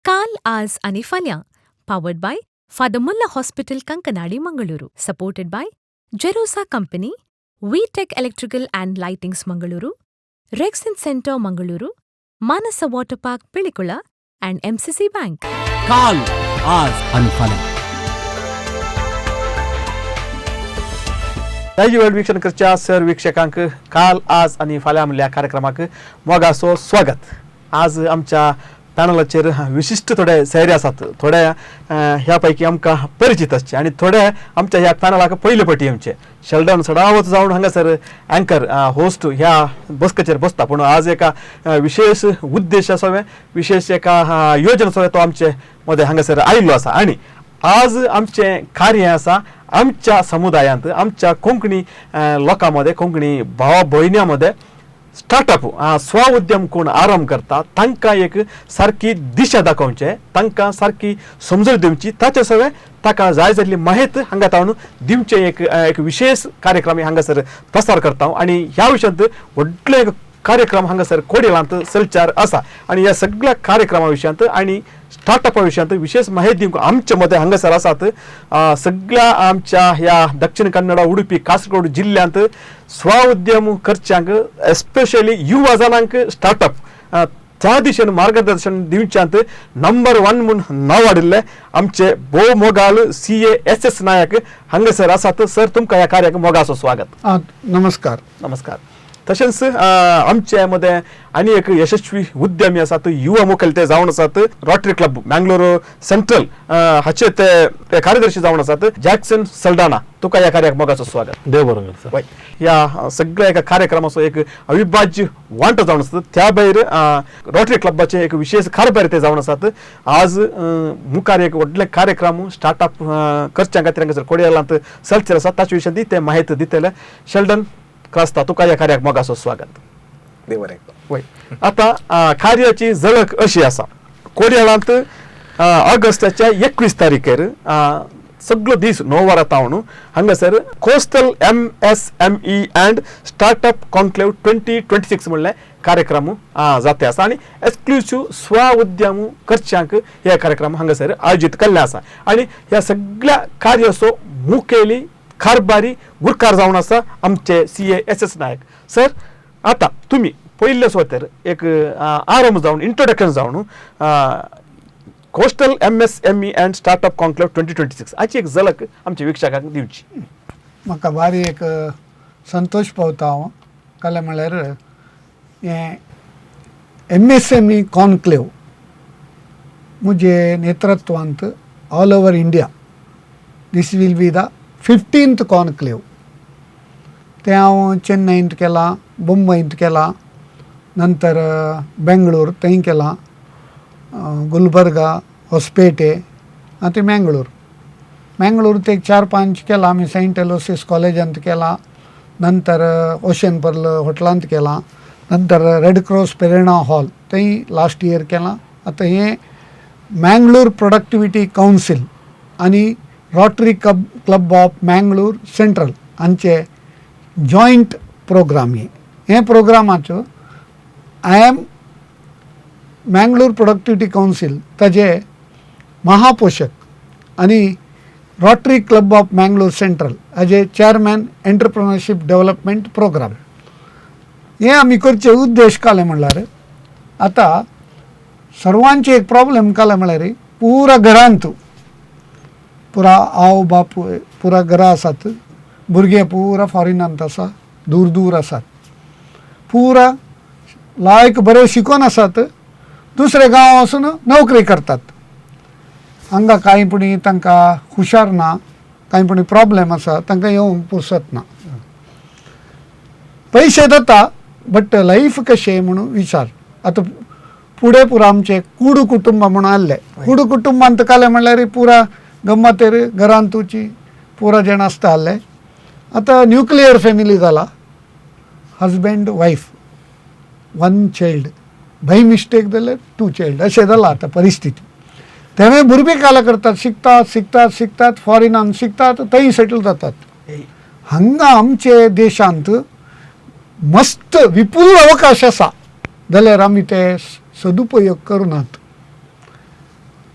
काल, आज आनी फाल्यां, powered by Father Muller Hospital, Kankanady, Mangaluru, supported by Jerosa company, V Tech Electrical and Lightings, Mangaluru, Rexin Centre, Mangaluru, Manasa Water Park, Pilikula and MCC Bank. काल, आज आणि फाल्यां. दायजी वीक्षण करच्या सर वीक्षकांक काल, आज आनी फाल्यां म्हणल्या कार्यक्रमाक मोगासो स्वागत. आज आमच्या पॅनलाचेर विशिश्ट थोडे सैरे आसात. थोडे ह्या पैकी आमकां परिचित आसचे आनी थोडे आमच्या ह्या पॅनलाक पयले पटी येवचे. शेल्डन सदावत जावन हांगासर अँकर होस्ट ह्या बसकेचेर बसता, पूण आज एका विशेष उद्देश आसा, विशेष एका योजना आसा, तो आमचे मदें हांगासर आयिल्लो आसा. आनी आज आमचें कार्य आसा आमच्या समुदायांत, आमच्या कोंकणी लोकां मदें, कोंकणी भावा भयण्यां मदें स्टार्टअप स्व उद्यम कोण आरंभ करता तांकां एक सारकी दिशा दाखोवचें, तांकां सारकी समजून दिवची, ताचे सगळें ताका जाय जाल्ली माहिती हांगा तावन दिवचें एक एक विशेष कार्यक्रम हांगासर प्रसार करता. आनी ह्या विशयांत व्हडलो एक कार्यक्रम हांगासर कोडिलांत सलचार आसा. आनी ह्या सगळ्या कार्यक्रमा विशयांत आनी स्टार्टअपा विशयांत विशेष माहिती दिवंक आमचे मदें हांगासर आसात. सगळ्या आमच्या ह्या दक्षिण कन्नडा, उडुपी, कासरगोड जिल्ल्यांत स्व उद्यम करच्यांक, एस्पेशली युवा जाणांक स्टार्टअप त्या दिशेन मार्गदर्शन दिवच्यांत नंबर 1 म्हूण नांव वाडिल्लें आमचे भोव मोगाल CASS Naik हांगासर आसात. सर, तुमकां ह्या कार्याक मोगाचो स्वागत. नमस्कार. नमस्कार. तशेंच आमचे मदें आनी एक यशस्वी उद्यमी आसात, युवा मुखेल ते जावन आसात, रोटरी क्लब मँगलोर सेंट्रल हाचे ते कार्यदर्शी जावन आसात, जॅक्सन सल्डाना. तुका ह्या कार्याक मोगाचो स्वागत. देव बरो कर सर. वय, ह्या सगळ्या एका कार्यक्रमाचो एक अविभाज्य वांटो जावन आसात. त्या भायर रोटरी क्लबाचे एक विशेष कारभारी ते जावन आसात. आज मुखार एक व्हडले कार्यक्रम स्टार्टअप करच्या खातीर हांगासर कोडियालांत चलचेर आसा, ताचे विशीं ते माहिती दितले. शेल्डन क्रास्ता, तुका ह्या कार्याक मोगाचो स्वागत. देव बरें. वय, आतां कार्याची झलक अशी आसा. कोडियाळांत ऑगस्टाच्या 21 तारखेर सगळो दीस 9 वरां तावन हांगासर coastal MSME and startup conclave 2026 म्हणलें कार्यक्रम जाते आसा. आनी एक्सक्लुसीव स्व उद्यम करच्यांक हे कार्यक्रम हांगासर आयोजीत केल्ले आसा. आनी ह्या सगळ्या कार्याचो मुखेली कारभारी गुरकार जावन आसा आमचे CASS Naik sir. आतां तुमी पयले सुवातेर एक आरंभ जावन इंट्रोडक्शन जावन coastal MSME and startup conclave 2026 हाची एक झलक आमच्या वीक्षकांक दिवची. म्हाका भारी एक संतोश पावता हांव. काल म्हळ्यार हें MSME conclave म्हजे नेतृत्वांत all over India this will be the 15th conclave. तें हांव चेन्नईंत केलां, मुंबयंत केलां, नंतर बेंगळूर थंय केलां, गुलबर्गा, होसपेटे आनी मँगळूर. मँगळूर ते 4-5 केलां आमी. सेंट एलोसिस कॉलेजांत केलां, नंतर ओशन पर्ल हॉटेलांत केलां, नंतर रेड क्रॉस पेरेणा हॉल थंय लास्ट इयर केलां. आतां हें मँगळूर प्रोडक्टिविटी कावन्सील आनी Rotary Club of Mangalore Central हांचे जॉयंट प्रोग्राम. हे हे प्रोग्रामाचो I am Mangalore Productivity Council ताजे महापोशक आनी Rotary Club of Mangalore Central हाजे चॅरमॅन एंटरप्रिनरशीप डेव्हलपमेंट प्रोग्राम. हे आमी करचे उद्देश काले म्हणल्यार आतां सर्वांचे एक प्रॉब्लेम काले म्हणल्यार पुरा घरांत पुरा आवय बापूय पुरा घरा आसात, भुरगे पुरा फॉरेनांत आसा, दूर दूर आसात, पुरा लायक बरे शिकोन आसात, दुसरे गांव वचून नोकरी करतात. हांगा कांय पुणी तांकां हुशार ना, कांय पुणी प्रॉब्लेम आसा, तांकां येवंक पुरसत ना. पयशे जाता बट लायफ कशें म्हणून विचार. आतां फुडें पुरा आमचें कुडू कुटुंब म्हणून आहले. कुडू कुटुंबांत काले म्हणल्यार पुरा गम्मतेर घरांतूची पुरा जाण आसता आहले. आतां न्युक्लियर फॅमिली जाला, husband wife 1 child, by mistake जाल्यार 2 चायल्ड अशें जालां आतां परिस्थिती. तेणें भुरगीं काला करतात, शिकतात शिकतात शिकतात, फॉरेनान शिकतात, थंय सेटल जातात. हांगा आमचे देशांत मस्त विपुल अवकाश आसा जाल्यार आमी ते सदुपयोग करनात.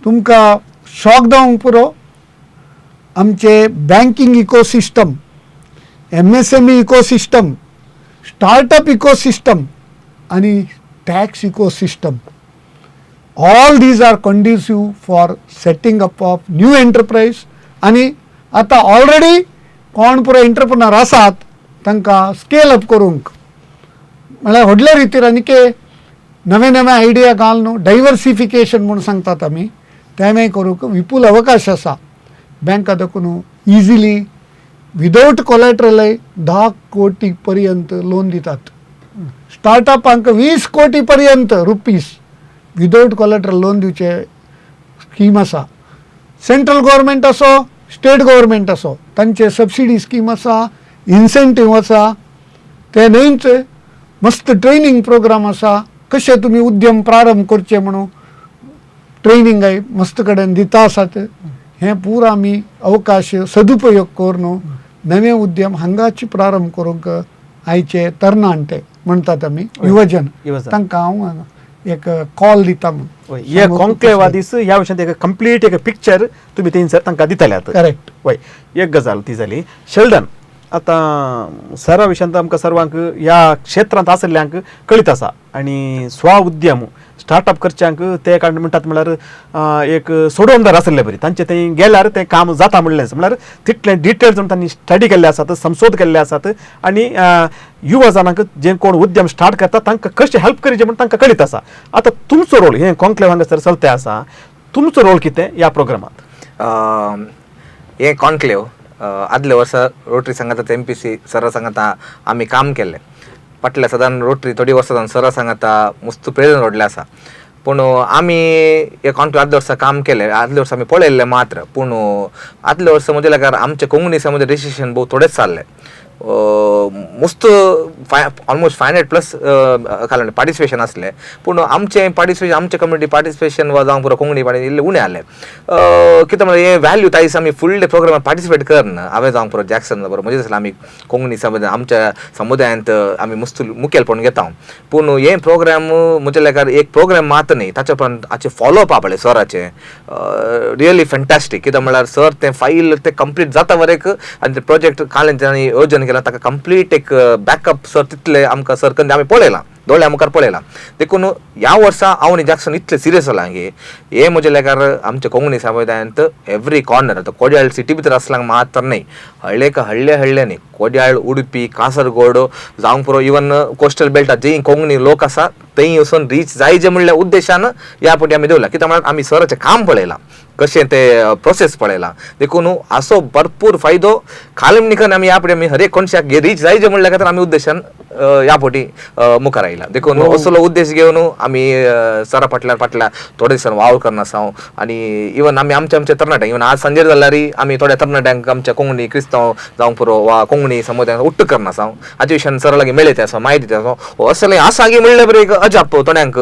तुमकां शॉक जावंक पुरो, आमचे banking ecosystem, MSME ecosystem, startup ecosystem आनी tax ecosystem, all these are conducive for setting up of new enterprise. आनी आतां ऑलरेडी कोण पुरो एंटरप्रिनर आसात तांकां स्केल अप करूंक म्हळ्यार व्हडल्या रितीर आनीक नवे नवे आयडिया घाल न्हू, डायवर्सिफिकेशन म्हूण सांगतात आमी, तेंय करूंक विपूल अवकाश आसा. बँका देखून इजिली विदावट कोलेट्रलय 10 कोटी पर्यंत लोन दितात. स्टार्टअपांक 20 कोटी पर्यंत रुपीस विदावट कोलेट्रल लोन दिवचे स्कीम आसा. सेंट्रल गव्हर्मेंट असो, स्टेट गव्हर्मेंट असो, तांचे सबसिडी स्कीम आसा, इन्सेंटीव आसा. ते न्हयच, मस्त ट्रेनींग प्रोग्राम आसा, कशें तुमी उद्यम प्रारंभ करचे म्हणून ट्रेनिंगय मस्त कडेन दिता आसात. हें पुरो आमी अवकाश सदुपयोग करून नवे उद्यम हांगाच प्रारंभ करूंक आयचे तरणाटे म्हणटात आमी, युवजन, युवजन. तांकां हांव एक कॉल दिता म्हूण. हे कॉन्क्लेवा दीस ह्या विशयांत एक कंप्लीट एक पिक्चर तुमी थंयसर तांकां दितले. करेक्ट. वय, एक गजाल ती जाली. शेल्डन, आतां सरा विशयांत आमकां सर्वांक ह्या क्षेत्रांत आशिल्ल्यांक कळीत आसा आनी स्व उद्यम स्टार्टअप करच्यांक ते कारण म्हणटात म्हणल्यार एक सोडोवमदार आशिल्ले बरी, तांचे थंय गेल्यार तें काम जाता म्हणलें, म्हणल्यार तितलें डिटेल्स तांणी स्टडी केल्ले आसात, संशोध केल्ले आसात आनी युवा जाणांक जे कोण उद्यम स्टार्ट करता तांकां कशें हेल्प करचें म्हण तांकां कळीत आसा. आतां तुमचो रोल हें कॉन्क्लेव हांगासर चलते आसा, तुमचो रोल कितें ह्या प्रोग्रामांत? हें कॉन्क्लेव आदल्या वर्सा रोटरी सांगाता एमपीसी सरा सांगाता आमी काम केल्लें. फाटल्या सदान रोटरी थोडी वर्सां जावन सरा सांगाता मस्त प्रेरण व्हडलें आसा. पूण आमी हे कॉन्क्लेव आदल्या वर्सा काम केलें, आदल्या वर्सा आमी पळयल्लें मात्र. पूण आदल्या वर्सा म्हज्या लेखार आमच्या कोंकणी समाजाचें रजिस्ट्रेशन भोव थोडेंच जाल्लें. मस्त ऑलमोस्ट 500 प्लस काल पार्टिसिपेशन आसलें. पूण आमचें पार्टिसिपेशन, आमचें कम्युनिटी पार्टिसिपेशन वा जावं पुरो कोंकणी पार्टी इल्लें उणें आसलें. कितें म्हणल्यार हें व्हॅल्यू त्या दिसा आमी फुडले प्रोग्रामाक पार्टिसिपेट करना. हांवें जावं पुरो जॅक्सन बरो म्हजें दिसलें आमी कोंकणी समाज आमच्या समुदायांत आमी मस्त मुखेलपण घेता. पूण हें प्रोग्राम म्हज्या लेखार एक प्रोग्राम मात्र न्ही, ताच्या उपरांत हाचें फॉलोअप आहा पळय सराचें रियली फॅन्टास्टीक. कित्याक म्हणल्यार सर तें फायल तें कंप्लीट जाता वरेक आनी तें प्रोजेक्ट काल तांणी योजन केलां ताका कंप्लीट एक बॅकअप सर तितले आमकां सर कन्न आमी पळयलां, दोळ्या मुखार पळयलां. देखून ह्या वर्सा हांव आनी जॅक्सन इतलें सिरियस जालां की हें म्हज्या लेखार आमच्या कोंकणी समुदायांत एवरी कॉर्नर, आतां कोड्याळ सिटी भितर आसल्यार मात्र न्हय, हळ्ळे हळ्ळे हळ्ळ्यांनी, कोड्याळ, उडुपी, कासरगोड जावंक पुरो, इवन कोस्टल बेल्टात जे कोंकणी लोक आसा थंय वचून रीच जायचे म्हणल्या उद्देशान ह्या फावटी आमी दवरला. कित्याक म्हळ्यार आमी सराचें काम पळयलां, कशें ते प्रोसेस पळयलां. देखून असो भरपूर फायदो खालमणीकन आमी ह्या फावटी आमी हर एक कोणशाक रीच जायचे म्हणल्या खातीर आमी उद्देशान ह्या फावटी मुखार आयला. देखून असलो उद्देश घेवन आमी सरा फाटल्यान फाटल्या थोडे दिसान वावर करना आसा. आनी इवन आमी आमच्या आमच्या तरणाट्यांक, इवन आज सांजेर जाल्यार आमी थोड्या तरणाट्यांक आमच्या कोंकणी क्रिस्तांव जावंक पुरो वा कोंकणी समुदायांक उट्ट करना आसा. हाचे विशयान सरा लागीं मेळयता आसा, म्हायती दिता आसा. असलें आसा की म्हणल्यार बरें एक अजाप थोड्यांक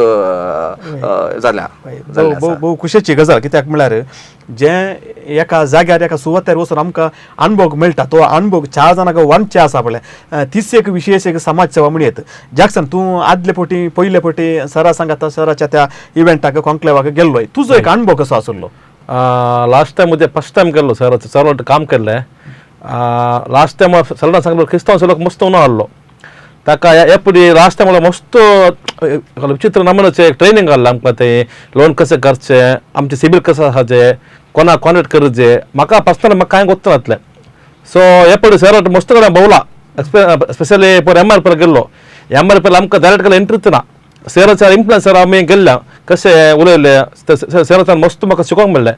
जाल्या. भोव खुशेची गजाल. कित्याक म्हणल्यार जे एका जाग्यार एका सुवातेर वचून आमकां अणभव मेळटा तो अणभव चार जाणांक वांटचे आसा पळय, तीच एक विशेश एक समाज सेवा म्हणयत. जॅक्सन, तूं आदले फावटी पयले फावटी सरा सांगाता सराच्या त्या इव्हेंटाक कॉन्क्लेवाक गेल्लो, तुजो एक अणभव कसो आसलो? लास्ट टायम म्हजे फर्स्ट टायम गेल्लो सर, सर काम केल्लें. लास्ट टायम सरान सांगलो क्रिस्तांव लोक मस्त उणो आहलो ताका हे पयलीं लास्ट टायम मस्त विचित्र नमुन्याचें ट्रेनींग घाल्लें आमकां, तें लोन कशें करचें, आमचें सिबील कशें आसा, कोणा कॉन्टेक्ट करचें. म्हाका पर्सनल म्हाका कांय गोत्त नासलें. सो हे पयलीं सर मस्त कडेन भोंवला, स्पेशली पयर एम आर पी गेल्लो. एम आर पी आमकां डायरेक्ट गेल्यार एंट्रीच ना. सराच्या इन्फ्लुएन्सर आमी गेल्ल्या कशें उलयले सराच्यान मस्त म्हाका शिकोवंक मेळ्ळें.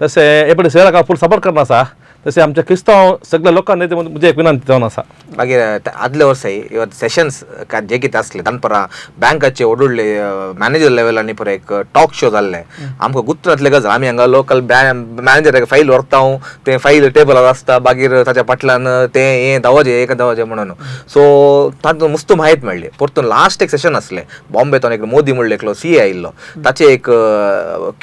तशें हे पयलीं सराक फूल सपोर्ट करना आसा. तशें आमच्या क्रिस्तांव सगळ्या लोकांनी म्हजें एक विनंती जावन आसा. मागीर आदल्या वर्साय सेशन्स जे कितें आसले दनपरां बँकाचे व्हडले मॅनेजर लेवलांनी पळय एक टॉक शो जाल्ले. आमकां गुत्रांतले गजाल आमी हांगा लोकल मॅनेजराक फायल व्हरता, तें फायल टेबलार आसता, मागीर ताच्या फाटल्यान तें हें धांवचें एक धांवचें म्हणून. सो तातूंत मस्त म्हायती मेळ्ळी. परतून लास्ट एक सेशन आसलें बॉम्बेंतून एक मोदी म्हणले एकलो सी ए आयिल्लो, ताचें एक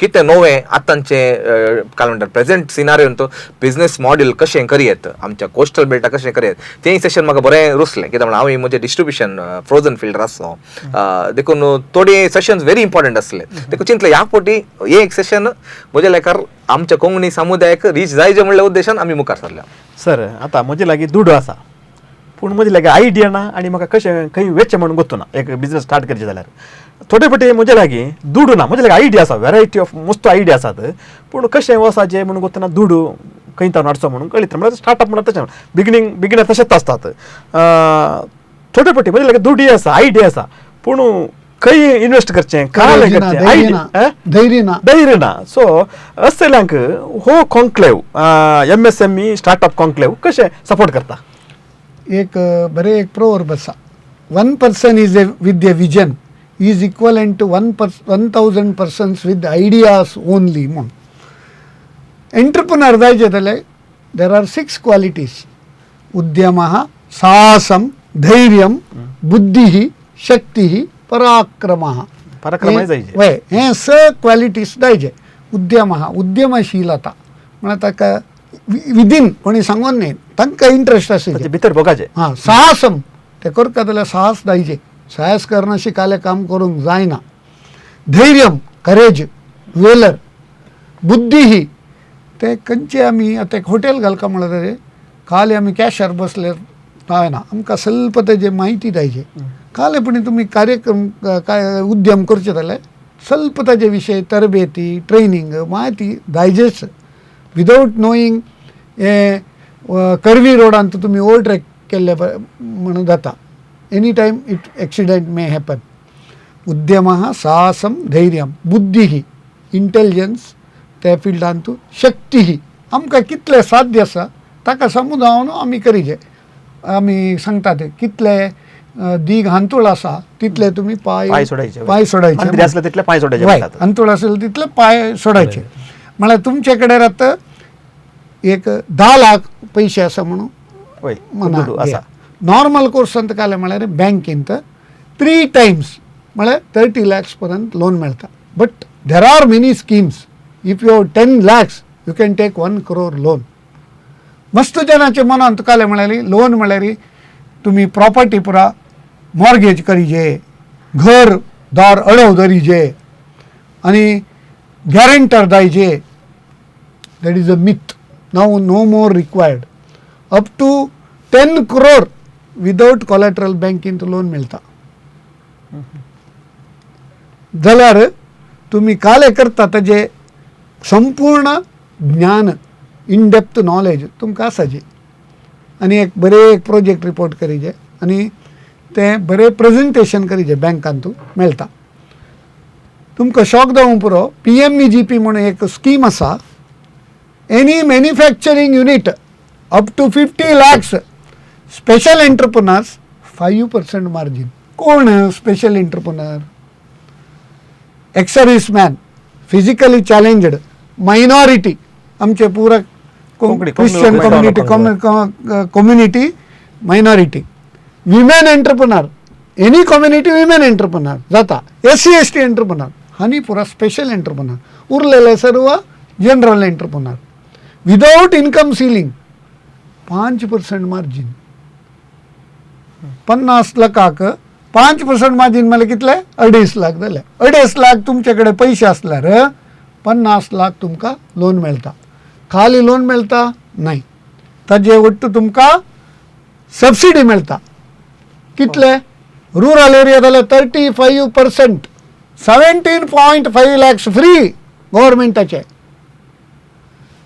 कितें नवें आतांचें काय म्हणटात प्रेझेंट सिनारियोन तो बिजनेस मॉड्यूल कशें करयेत, आमच्या कोस्टल बेल्टा कशें करयेत, तें सेशन म्हाका बरें रुचलें. कित्याक म्हणल्यार हांव म्हजें डिस्ट्रिब्युशन फ्रोजन फिल्डर आसलो, देखून थोडे सेशन्स व्हेरी इम्पॉर्टंट आसले. देखून चिंतलें ह्या फावटी हें एक सेशन म्हज्या लेखार आमच्या कोंकणी समुदायाक रीच जायचे म्हणल्या उद्देशान आमी मुखार सरल्या. सर, आतां म्हजे लागीं दुडू आसा पूण म्हजे लागीं आयडिया ना आनी म्हाका कशें खंय वेचें म्हणून गोत्तू ना. एक बिजनस स्टार्ट करचें जाल्यार थोडे फावटी म्हजे लागीं दुडू ना, म्हजे लागीं आयडिया आसा, वेरायटी ऑफ मस्त आयडिया आसात, पूण कशें वचाचें म्हणून गोत्तना दुडू खंय तावन हाडचो म्हणून कळीत. म्हणल्यार स्टार्टअप म्हणल्यार तशें बिगिनींग बिगिनर तशेंच आसतात. थोडे फावटी म्हजे लागीं दुडू आसा, आयडिया आसा, पूण खंय इन्वेस्ट करचें, काय करचें, धैर्य ना, धैर्य ना. सो असल्यांक हो कॉन्क्लेव MSME startup conclave कशें सपोर्ट करता? एक बरें एक प्रोवर्ब आसा, one person is a with a vision is equivalent to 1000 persons with ideas only म्हूण. एंटरप्रिनर जायचे जाल्यार there are 6 qualities, उद्यमः, साहसं, धैर्यं, बुद्धिः, शक्तिः, पराक्रमः. पराक्रमय जायचे. वय हें स क्वालिटीज जायचे. उद्यमः, उद्यमशीलता म्हळ्यार ताका विदीन कोणी सांगून न्ही, तांकां इंट्रस्ट आसा भितर भोगाचें. हां, साहसम तें करता जाल्यार साहस जायचे, साहस करना कालें काम करूंक जायना. धैर्यम, करेज, वेलर, बुद्धिः, ते खंयचे आमी आतां एक हॉटेल घालका म्हणल्यार काल आमी कॅशार बसले जायना, आमकां स्वल्प तेजे म्हायती जायचे. काल पण तुमी कार्यक्रम काय उद्यम करचे जाल्यार स्वल्प ताजे विशय तरबेती, ट्रेनिंग, म्हायती जायजेच. विदावट नोईंग हे कर्वी रोडांत तुमी ओवरट्रेक केल्ले म्हणून जाता, any time it accident may happen. उद्यमः, साहसं, धैर्यं, बुद्धिः, इंटेलिजन्स त्या फिल्डांत, शक्तिः, आमकां कितलें साध्य आसा ताका समुदावन आमी करीजे. आमी सांगतात कितले दीग हांतूळ आसा तितले तुमी पांय सोडायचे, पांय सोडायचे, आसले तितले पांय सोडायचे, हांतूळ आसले तितले पांय सोडायचे. म्हळ्यार तुमचे कडेन आतां एक 10 लाख पयशे आसा म्हणून आसा. नॉर्मल कोर्सांत काले म्हळ्यार बँकेंत 3 टायम्स म्हळ्यार 30 लॅक्स पर्यंत लोन मेळटा. But there are many schemes, if you have 10 lakhs you can take 1 crore loan. मस्त जनाचे मनांत काले म्हळ्यार लोन म्हळ्यार तुमी प्रॉपर्टी पुरा मॉर्गेज करीजे, घर दार अडव धरीजे आनी guarantor जायजे. That is a myth. Now no more required. Up to 10 crore without collateral बँकेंत लोन मेळटा. जाल्यार तुमी काले करता ताजें संपूर्ण ज्ञान, इन डेप्थ नॉलेज तुमकां आसाची आनी एक बरें एक प्रोजेक्ट रिपोर्ट करीजे आनी तें बरें प्रेजेंटेशन करीजे बँकांतू मेळटा. तुमकां शॉक जावंक पुरो, PMEGP म्हणून एक स्कीम आसा. Any manufacturing unit up to 50 lakhs special entrepreneurs 5% margin. कोण special entrepreneur? Ex serviceman, physically challenged, minority, आमचे पुरा Christian community, community minority, women entrepreneur, any community women entrepreneur जाता, SC ST entrepreneur आनी पुरा special entrepreneur, उरलेले सर्व general entrepreneur. Without income ceiling 5% margin. 50 लाखाक 5% margin म्हळ्यार कितले? 2.5 लाख जाले. 2.5 लाख तुमचे कडेन पयशे आसल्यार 50 लाख तुमकां लोन मेळटा. खाली लोन मेळटा न्हय, ताजे वट्ट तुमकां सबसिडी मेळटा. कितले? रुरल एरिया जाल्यार 35%, 17.5 लॅक्स फ्री गव्हर्मेंटाचे.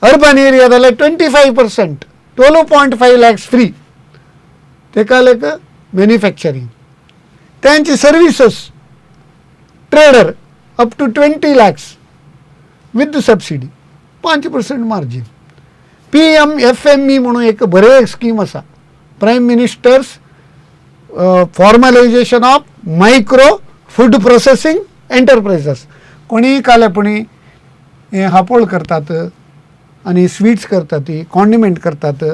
अर्बन एरिया जाल्यार 25%, 12.5 लॅक्स फ्री. तेका लेक मॅन्युफॅक्चरींग, त्यांची services, trader up to 20 lakhs with subsidy, 5% margin. PMFME म्हणून एक बरें स्कीम आसा, prime minister's formalisation of micro food processing enterprises. कोणीय कालेपणी हें हापोळ करतात आनी स्वीट्स करतात, ती कॉन्डिमेंट करतात,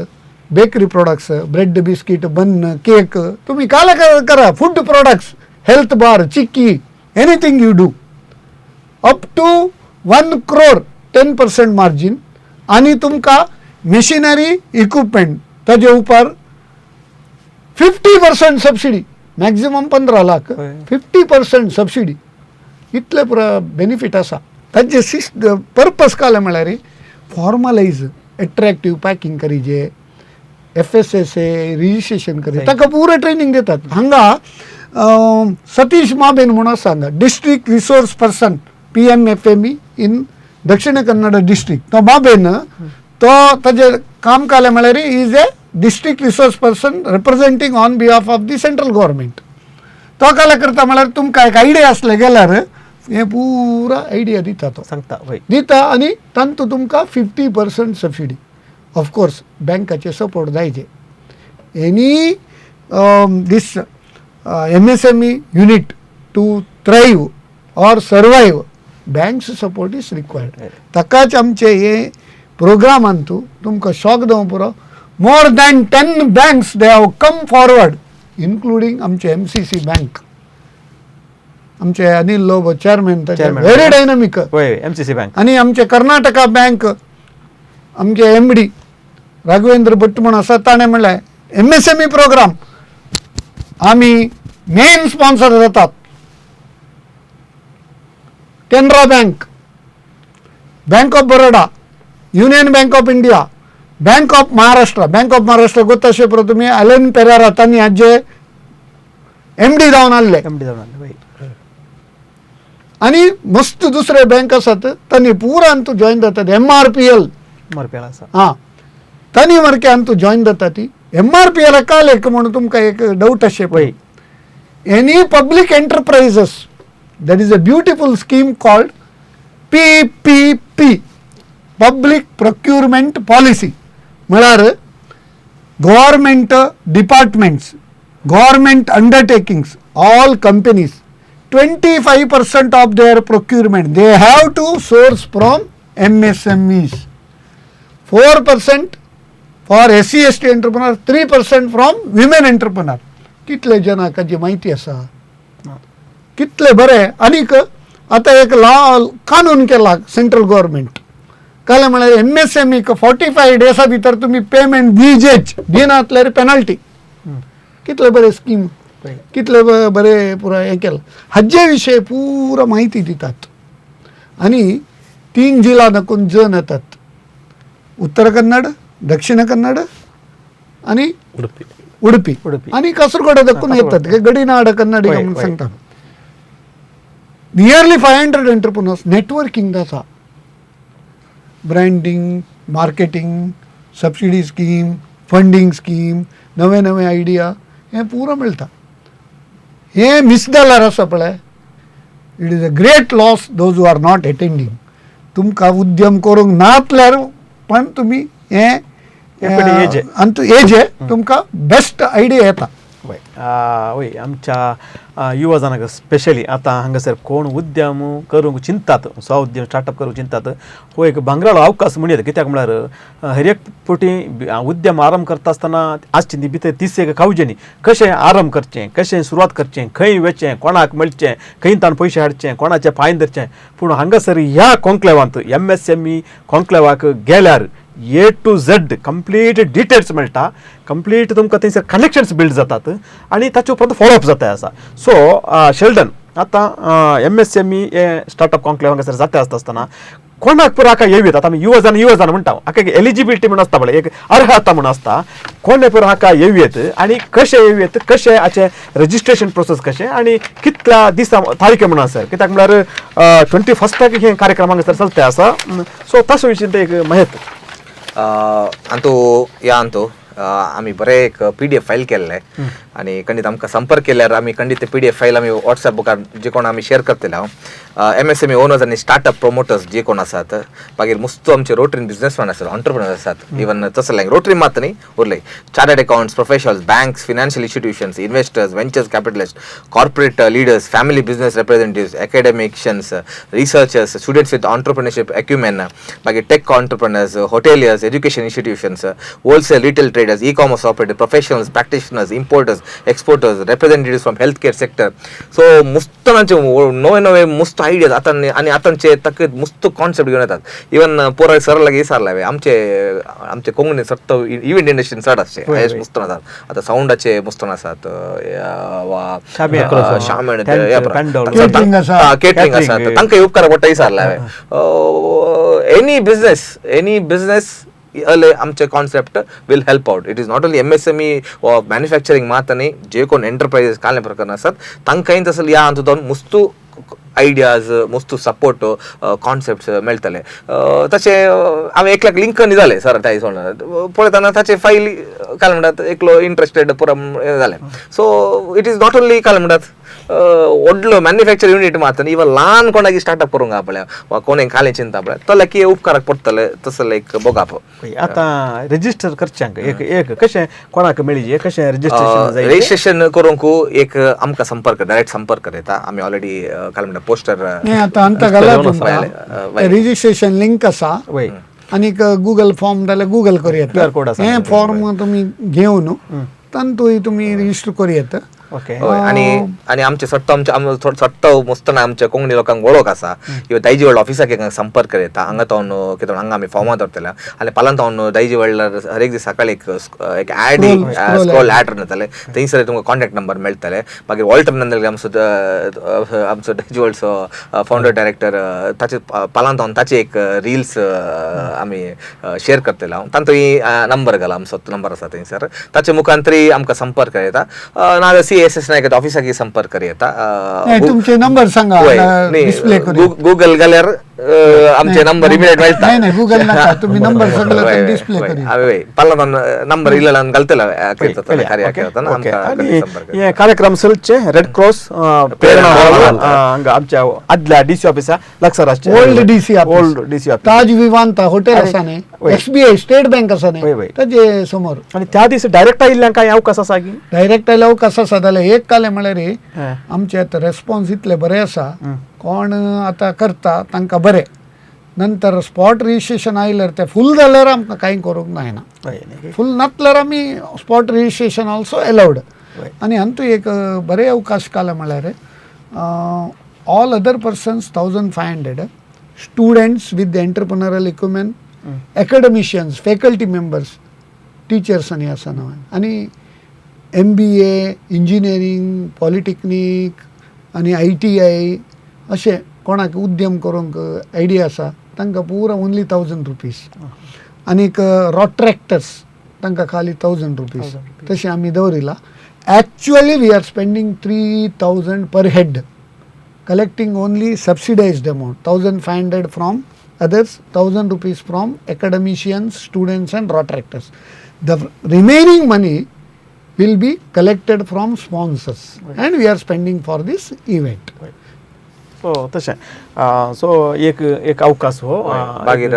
bakery products, bread, biscuit, bun, cake, तुमी काले करा, food products, health bar, chikki, anything you do up to 1 crore 10% margin आनी तुमकां मशिनरी इक्विपमेंट ताजे उपर 50% सबसिडी, मॅक्झिमम 15 लाख. हय. 50% सबसिडी, इतले पुरो बेनिफीट आसा. ताजे सिस पर्पस काले म्हळ्यार फॉर्मलायज एट्रॅक्टीव पॅकिंग करीजे, एफएसएसएआय रजिस्ट्रेशन करी, ताका पुरो ट्रेनिंग दितात. हांगा सतीश माबेन म्हणून आसा हांगा district resource person PMFME in Dakshina Kannada district. तो माबेन तो ताजे काम काले म्हळ्यार is a district resource person representing on behalf of the central government. तो काले करता म्हळ्यार तुमकां एक आयडिया आसले गेल्यार हे पुरा आयडिया दिता तो. सांगता, वय. दिता आनी तांतू तुमकां 50% सबसिडी. ऑफकोर्स बँकाचे सपोर्ट जायचे. Any this MSME unit to thrive or survive, banks support is required. ताकाच आमचे हे प्रोग्रामान तूं तुमकां शॉक जावं पुरो, more than 10 banks they have come forward, including आमचे एमसीसी बँक, आमचे अनिल लोबो चेअरमॅन ताचे. Chairman. Very dynamic. वय, एमसीसी बँक. आणि आमचे कर्नाटका बँक, आमचे एमडी राघवेंद्र भट्ट म्हूण आसा, ताणें म्हणलें एमएसएमई प्रोग्राम आमी मेन स्पॉन्सर जातात. Canara bank, bank of Baroda, union bank of India, bank of Maharashtra. Bank of Maharashtra गोत पुरो तुमी, अलेन पेरेरा तांणी हाजे एमडी जावन आहले. एमडी जावन, वय. आनी मस्त दुसरे बँक आसात, तांणी पुरा अंतू जॉईन जातात. एमआरपीएल. मरपेल आसा. हां, तांणी मरके अंतू जॉईन जाता ती. एमआरपीएल काल एक म्हणून तुमकां एक डाऊट अशें, any public enterprises, that is a beautiful scheme called PPP, public procurement policy. म्हळ्यार government departments, government undertakings, all companies, 25% of their procurement they have to source from MSMEs, 4% for SC ST entrepreneur, 3% from women entrepreneur. कितले जणांक हाजी म्हायती आसा? कितले बरे. आनीक आतां एक लॉ कानून केला सेंट्रल गव्हर्मेंट काल, म्हळ्यार एमएसएमईक 45 डेसा भितर तुमी पेमेंट दिजेच, दिनातल्यार पेनल्टी. कितले बरे स्कीम, कितले बरे पुरा हें केलां. हाजे विशय पुरा म्हायती दितात आनी तीन जिल्ला दाखोवन जण येतात, उत्तर कन्नड, दक्षिण कन्नड आनी उडपी. उडपी. उडपी. आनी कासरगोड दाखोवन येतात, गडिनाड कन्नडिगा म्हणून सांगता. नियरली 500 एंटरप्रिनर्स नेटवर्किंग जाता, branding, marketing, subsidy scheme, funding scheme, नवे नवे आयडिया हें पुरो मेळटा. हें मिस जाल्यार आसा पळय, it is a great loss those who are not attending. तुमकां उद्यम करूंक नातल्यार पण तुमी हें हे पळय एज. आनी एज तुमकां बेस्ट आयडिया येता. वय वय, आमच्या युवा जाणांक स्पेशली आतां हांगासर कोण उद्यम करूंक चिंतात, स्व उद्यम स्टार्टअप करूंक चिंतात, हो एक भांगराळो अवकाश म्हणयेत. कित्याक म्हळ्यार हर एक फावटी उद्यम आरंभ करता आसतना आसची ती भितर तीस एक कावजेनी, कशें आरंभ करचें, कशें सुरवात करचें, खंय वचचें, कोणाक मेळचें, खंय ताण पयशे हाडचे, कोणाचे पांय धरचें. पूण हांगासर ह्या कॉन्क्लेवांत, एमएसएमई कॉन्क्लेवाक गेल्यार A to Z complete details मेळटा, कंप्लीट तुमकां थंयसर कनेक्शन्स बिल्ड जातात आनी ताचे उपरांत फॉलोअप जाता आसा. सो शेल्डन, आतां एमएसएमई हे स्टार्टअप कॉन्क्लेव हांगासर जाता आसता आसतना कोणाक पुरो हाका येवं येता? आतां आमी युवा जाण, युवा जाण म्हणटा, हाका एक एलिजिबिलिटी म्हणून आसता पळय, एक अर्हता म्हणून आसता. कोणे पुरो हाका येवं येत आनी कशें येवं येत, कशें हाचें रजिस्ट्रेशन प्रोसेस कशें आनी कितल्या दिसा तारीखे म्हणून आसा? कित्याक म्हळ्यार 21 हे कार्यक्रम हांगासर चलते आसा. सो ताचे विशीं ते एक माहिती. अंतू या अंतू आमी बरें एक पीडीएफ फायल केल्ले आनी खंडीत आमकां संपर्क केल्यार आमी खंडीत ते पीडीएफ फायल आमी वॉट्सॅप बुकार जे कोण आमी शेअर करतले. हांव एमएसएमई ओनर्स आनी स्टार्टअप प्रमोटर्स जे कोण आसात, मागीर मुस्तो आमचे रोटरीन बिझनेसमॅन आसात, ऑन्टरप्रिनर्स आसात, इवन तसो लायक रोटरी मात न्ही उरले, chartered accounts professionals, banks, financial institutions, investors, ventures capitalist, corporate leaders, family business representatives, academicians, researchers, students with entrepreneurship acumen, मागीर tech entrepreneurs, hoteliers, education institutions, wholesale retail traders. operators, e commerce operator, professionals, practitioners, importers, exporters, representatives from health care sector. So मुस्तनाचे नवे नवे मुस्त ideas आतां आनी आतांचे ताका मुस्त concept घेवन येतात. इवन पोरा सर लागीं विचारला, आमचे आमचे कोंकणी सट्ट इव्हेंट इंडस्ट्रीन चड आसचे हायस्ट मुस्तन आसात, आतां सावंडाचे मुस्तन आसात वा शामेण केटरिंग आसा, केटरिंग आसा, तांकां उपकार पडटा विचारला. एनी बिझनेस, एनी बिझनेस अले आमचे concept will help out. It is not only MSME वा मॅन्युफॅक्चरिंग मात न्ही, जे कोण एंटरप्रायजीस काले प्रकार आसात तांकांय तसो ह्या हातूंत मुस्तू आयडियाज, मुस्तू सपोर्ट, कॉन्सेप्ट मेळटले. तशें हांवें एकल्याक लिंक न्ही जालें सर त्या हिसोबान पळयतना ताचे फायली काय म्हणटात एकलो इंट्रस्टेड पुरो जालें. So it is not only काय म्हणटात व्हडलो मॅन्युफॅक्चर युनीट मात न्ही, इवन ल्हान कोणाक स्टार्टअप करूंक आहा पळय वा कोणें कालें चिंता पळय तो लायक उपकाराक पडटले तसो लायक बघप. आतां रजिस्टर करच्यांक एक एक कशें कोणाक मेळी कशें रजिस्ट्रेशन जाय? रजिस्ट्रेशन करूंक एक आमकां संपर्क डायरेक्ट संपर्क येता. आमी ऑलरेडी काय म्हणटा पोस्टर आतां अंत घाला तुमकां रजिस्ट्रेशन लिंक आसा आनीक गुगल फॉर्म जाल्यार गुगल करूं येता, कोड आसा, हें फॉर्म तुमी घेवन तातूंत तुमी रजिस्टर करूं येता. ओके. आनी आनी आमचे सट्टो आमचे सट्टो मुस्तना आमच्या कोंकणी लोकांक वळख आसा. इवन दायजी वर्ल्ड ऑफिसाक एक संपर्क येता, हांगा तावन कितें हांगा आमी फॉर्मां दवरतले आनी पालान तावन दायजी वर्ल्डार हर एक दीस सकाळी एक एक एड स्क्रोल एड जाताले, थंयसर तुमकां कॉन्टॅक्ट नंबर मेळटले. मागीर वॉल्टर नंदल आमचो आमचो दायजी वर्ल्डचो फावंडर डायरेक्टर, ताचे पालान तावन ताचे एक रिल्स आमी शेयर करतले. हांव तांतूय नंबर घाला, आमचो नंबर आसा थंयसर, ताचे मुखार तरी आमकां संपर्क येता. नाजाल्यार CSS Naik ऑफिसाक संपर्क येता. तुमचे नंबर सांगा, डिस्प्ले करूया. गुगल घाल्यार आमचे नंबर इमिडिएट मेळटा. नाही नाही गुगल नाका, तुम्ही नंबर सगळे डिस्प्ले करूया. पाला नंबर इल्लो घालतले. हे कार्यक्रम चलचे रेड क्रॉस प्रेरणा हांगा आमच्या आदल्या डीसी ऑफिसा लागसार आसचे, old DC, old DC office, Taj Vivanta hotel आसा न्ही, SBI state बँक आसा न्ही ताजे समोर. आनी त्या दीस डायरेक्ट आयिल्ल्यान कांय अवकाश आसा की? डायरेक्ट आयिल्ल्या अवकाश आसा जाल्यार एक कालें म्हळ्यार आमचे आतां रेस्पॉन्स इतले बरे आसा, कोण आतां करता तांकां बरें, नंतर स्पॉट रजिस्ट्रेशन आयल्यार ते फूल जाल्यार आमकां कांय करूंक जायना, फूल नासल्यार आमी स्पॉट रजिस्ट्रेशन ऑल्सो एलावड. आनी हातूंत एक बरें अवकाश कालें म्हळ्यार all other persons 1500, students with entrepreneurial equipment, academicians, faculty members, teachers आनी आसा नवें, आनी MBA, engineering, polytechnic आनी ITI अशें कोणाक उद्यम करूंक आयडिया आसा तांकां पुरा ओन्ली 1000 रुपीज. आनीक रॉट्रॅक्टर्स तांकां खाली 1000 रुपीज तशें आमी दवरिलां. Actually we are spending 3000 per head, collecting only subsidised amount 1500 from others, 1000 rupees from academicians, students and Rotaractors. The remaining money will be collected from sponsors and we are spending for this event. So तशें so एक एक अवकाश हो. मागीर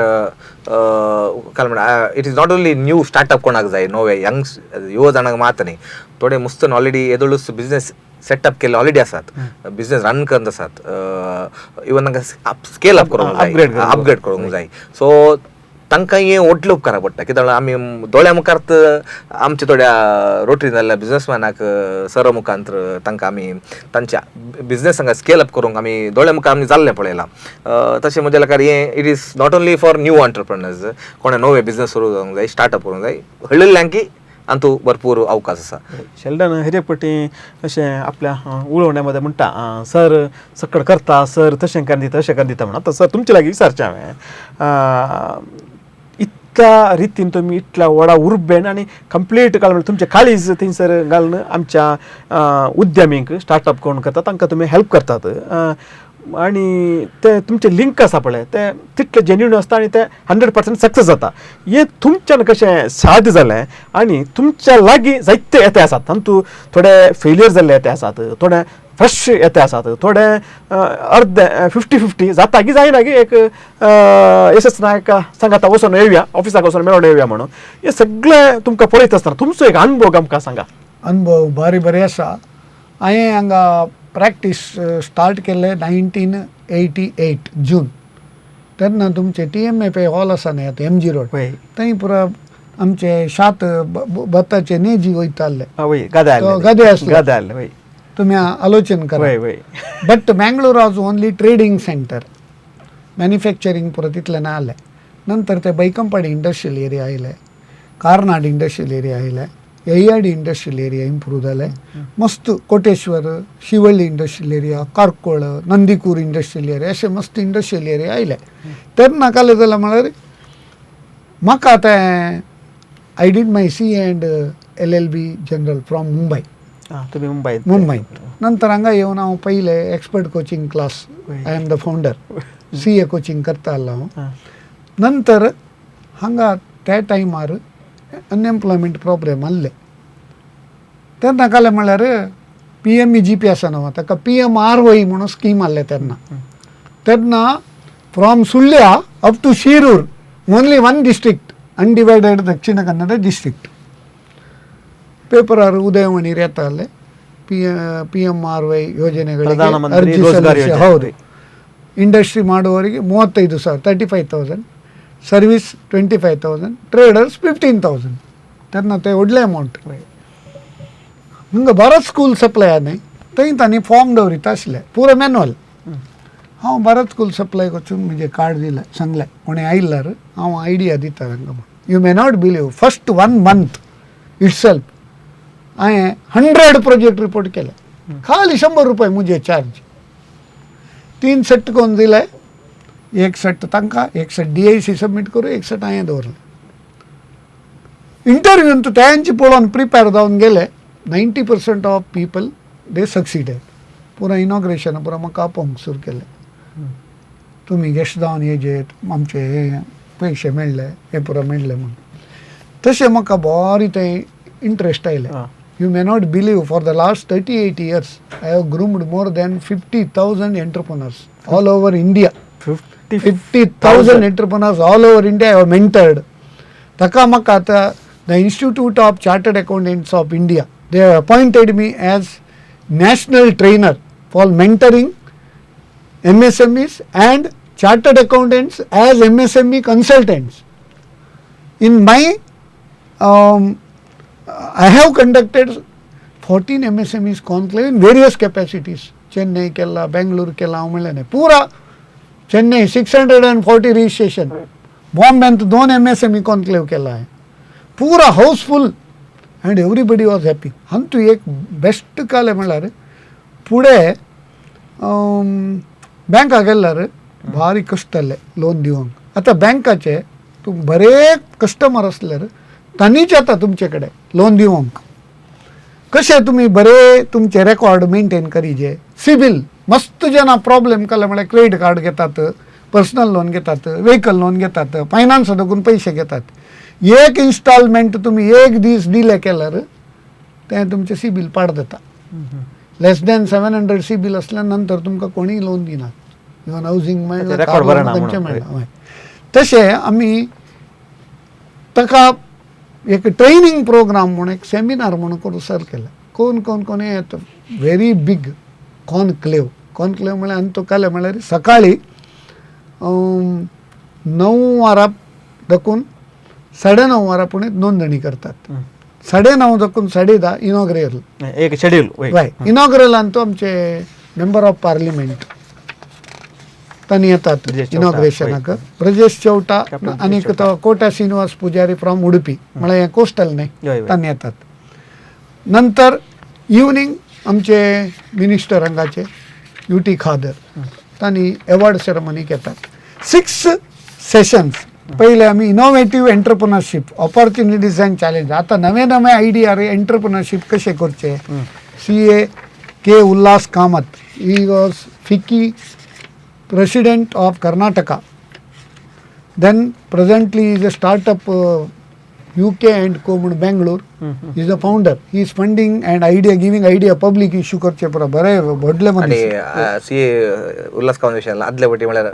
काय म्हणटा it is not only new startup कोणाक जाय, नवे यंग युवा जाणांक मात न्ही, थोडे मुस्तन ऑलरेडी येदोळूच बिजनेस सेटअप केल्ले ऑलरेडी आसात, बिजनेस रन करत आसात, इवन तांकां स्केल अप करूंक जाय, अपग्रेड करूंक जाय. सो तांकां हें व्हडलें उपकारा पडटा, कित्याक आमी दोळ्या मुखार आमच्या थोड्या रोटरी जाल्ल्या बिजनसमॅनाक सर मुखांत तांकां आमी तांच्या बिजनेस हांगा स्केल अप करूंक आमी दोळ्या मुखार आमी जाल्लें पळयलां. तशें म्हज्या लेखार हें it is not only for new entrepreneurs, कोणें नवे बिजनेस सुरू जावंक जाय, स्टार्टअप करूंक जाय, हळ्ळ्यांकी अंतू भरपूर अवकाश आसा. शेल्डन हिरेपटी अशें आपल्या उलोवण्यामध्ये म्हणटा सर सकड करता, सर तशें करून दिता, अशें करून दिता म्हणून. आतां सर तुमचे लागीं विचारचें हांवें, इतल्या रितीन तुमी इतल्या व्हडा उर्बेन आनी कंप्लीट घालून तुमचें काळीज थंयसर घालून आमच्या उद्यमींक स्टार्टअप कोण करता तांकां तुमी हेल्प करतात आनी ते तुमचें लिंक आसा पळय तें तितलें जेन्युन आसता आनी तें 100% सक्सेस जाता. हें तुमच्यान कशें साध्य जालें आनी तुमच्या लागीं जायते येते आसात, तातूंत थोडे फेलियर जाल्ले येते आसात, थोडे फ्रेश येते आसात, थोडे अर्दे 50-50 जाता की जायना की एक एस एस नायक सांगाता वचोन येवया ऑफिसाक वचोन मेळोन येवया म्हणून, हें सगळें तुमकां पळयत आसतना तुमचो एक अनुभव आमकां सांगा. अनुभव भारी बरें आसा. हांवें हांगा प्रॅक्टीस स्टार्ट केल्लें 1988 जून, तेन्ना तुमचें TMA पे हॉल आसा न्ही आतां MG road, थंय पुरा आमचे शात भाताचे नेजी वयताले वय गदे तो गदे आसले. गदे आसले वय तुमी आलोचन करा. वय वय. But Mangalore was only trading centre, manufacturing पुरो तितलें ना आसलें. नंतर ते बैकंपाडी इंडस्ट्रियल एरिया आयले, कार्नाड इंडस्ट्रियल एरिया आयले, एयाडी इंडस्ट्रियल एरिया इम्प्रूव जाले मस्त, Koteshwar, Shivalli industrial area, Karkal, Nandikur industrial area अशे मस्त इंडस्ट्रियल एरिया आयले. तेन्ना कालें जालें म्हळ्यार म्हाका तें I did my C and LLB general from Mumbai. तुमी मुंबय. मुंबयत. नंतर हांगा येवन हांव पयलें expert coaching class, I am the founder, CA coaching करता आसलो हांव. नंतर हांगा त्या टायमार अनएम्प्लॉयमेंट प्रॉब्लेम आसले. तेन्ना कालें म्हळ्यार PMEGP आसा न्हू, ताका PMRY म्हणून स्कीम आसलें तेन्ना. तेन्ना from Sullia up to Shirur only one district, undivided Dakshina Kannada district. पेपरार ಉದಯವಾಣಿರ್ येताले PMRY ಯೋಜನೆಗಳಿಗೆ ಪ್ರಧಾನಮಂತ್ರಿ ಅರ್ಜಿ ರೋಜ್ಗಾರ್ ಸಲ್ಲಿಸಿ. ಯೋಜನೆ. ಹೌದು, ಇಂಡಸ್ಟ್ರಿ ಮಾಡುವವರಿಗೆ 35,000, 35,000, ಸರ್ವಿಸ್ 25,000, ಟ್ರೇಡರ್ಸ್ 15,000. तेन्ना ते व्हडले अमावंट. हांगा भारत स्कूल सप्लाय न्ही, थंय तांणी फॉर्म दवरिता आसले पुरो मॅन्युअल. हांव भारत स्कूल सप्लायक वचून म्हजें कार्ड दिलें, सांगलें कोणें आयल्यार हांव आयडिया दिता तांकां म्हूण. You may not believe, first 1 month itself हांवें 100 प्रोजेक्ट रिपोर्ट केले. खाली 100 रुपये म्हजे चार्ज. 3 सेट करून दिले, एक सेट तांकां, एक सेट DIC submit करून, एक सेट हांवें दवरलें. इंटरव्यून तेंचे पळोवन प्रिपेर जावन गेले. 90% of people they succeeded. पुरो इनॉग्रेशन पुरो म्हाका आपोवंक सुरू केलें, तुमी गेस्ट जावन येजेत, आमचे हे पयशे मेळ्ळे, हे पुरो मेळ्ळे म्हूण. तशें म्हाका बरी तें इंट्रस्ट आयलें. You may not believe, for the last 38 years I have groomed more than 50,000 entrepreneurs all over India. 50,000 entrepreneurs all over India I have mentored. ताका म्हाका आतां the Institute of Chartered Accountants of India, they have appointed me as national trainer for mentoring MSMEs and chartered accountants as MSME consultants. In my I have conducted 14 MSMEs conclave in various capacities. Chennai केला, बेंगलोर केला, हांव म्हणलें न्ही पुरा Chennai 640 registration, बॉम्बेंत 2 MSME conclave केला हांवें, पुरा housefull and everybody was happy. हातूंत एक बेस्ट कालें म्हळ्यार फुडें बँका गेल्यार भारी कश्ट जाले लोन दिवंक. आतां बँकाचे तूं बरे कस्टमर आसल्यार तांणीच येता तुमचे कडेन लोन दिवंक. कशें तुमी बरे तुमचे रेकॉर्ड मेंटेन करीजे, सिबील मस्त जेन्ना प्रॉब्लेम केले म्हळ्यार क्रेडीट कार्ड घेतात, पर्सनल लोन घेतात, व्हेकल लोन घेतात, फायनान्स दोगून पयशे घेतात. एक इन्स्टॉलमेंट तुमी एक दीस डिले केल्यार तें तुमचें सिबील पाड जाता. लेस दॅन 700 सिबील आसल्या नंतर तुमकां कोणीय लोन दिनात, इवन हावजींग मेळना, record बरें ना खंयचें म्हणून. मेळना. हय, तशें आमी ताका एक ट्रेनिंग प्रोग्राम म्हूण एक सेमिनार म्हणून करून सर केलें. कोण कोण कोण येता, व्हेरी बीग कॉनक्लेव. कॉनक्लेव म्हळ्यार आनी तो कालें म्हळ्यार सकाळी 9 वरां दाखून 9:30 वरां पुणें नोंदणी करतात, 9:30 दाखून 10:30 इनॉग्रेल. एक शेड्यूल. हय, इनॉग्रेलान तो आमचे मेंबर ऑफ पार्लिमेंट तांणी येतात इनॉग्रेशनाक, ब्रजेश चौटा आनी तो कोटा श्रीनिवास पुजारी फ्रॉम उडुपी, म्हळ्यार हें कोस्टल न्ही, तांणी येतात. नंतर इवनींग आमचे मिनिस्टर हांगाचे UT Khader तांणी एवॉर्ड सेरेमनीक येतात. 6 सेशन्स. पयले आमी innovative entrepreneurship opportunities and challenge. आतां नवे नवे आयडिया एंटरप्रिनरशीप कशें करचें. CA K Ullas Kamath, he was FICCI president of Karnataka, then presently is a startup UK and Co म्हूण Bangalore, is a founder. He is funding and idea giving, idea public issue करचे पुरो बरे व्हडले आनी मनीस. C ए उल्हास कामत विशयान आदले फावटी म्हळ्यार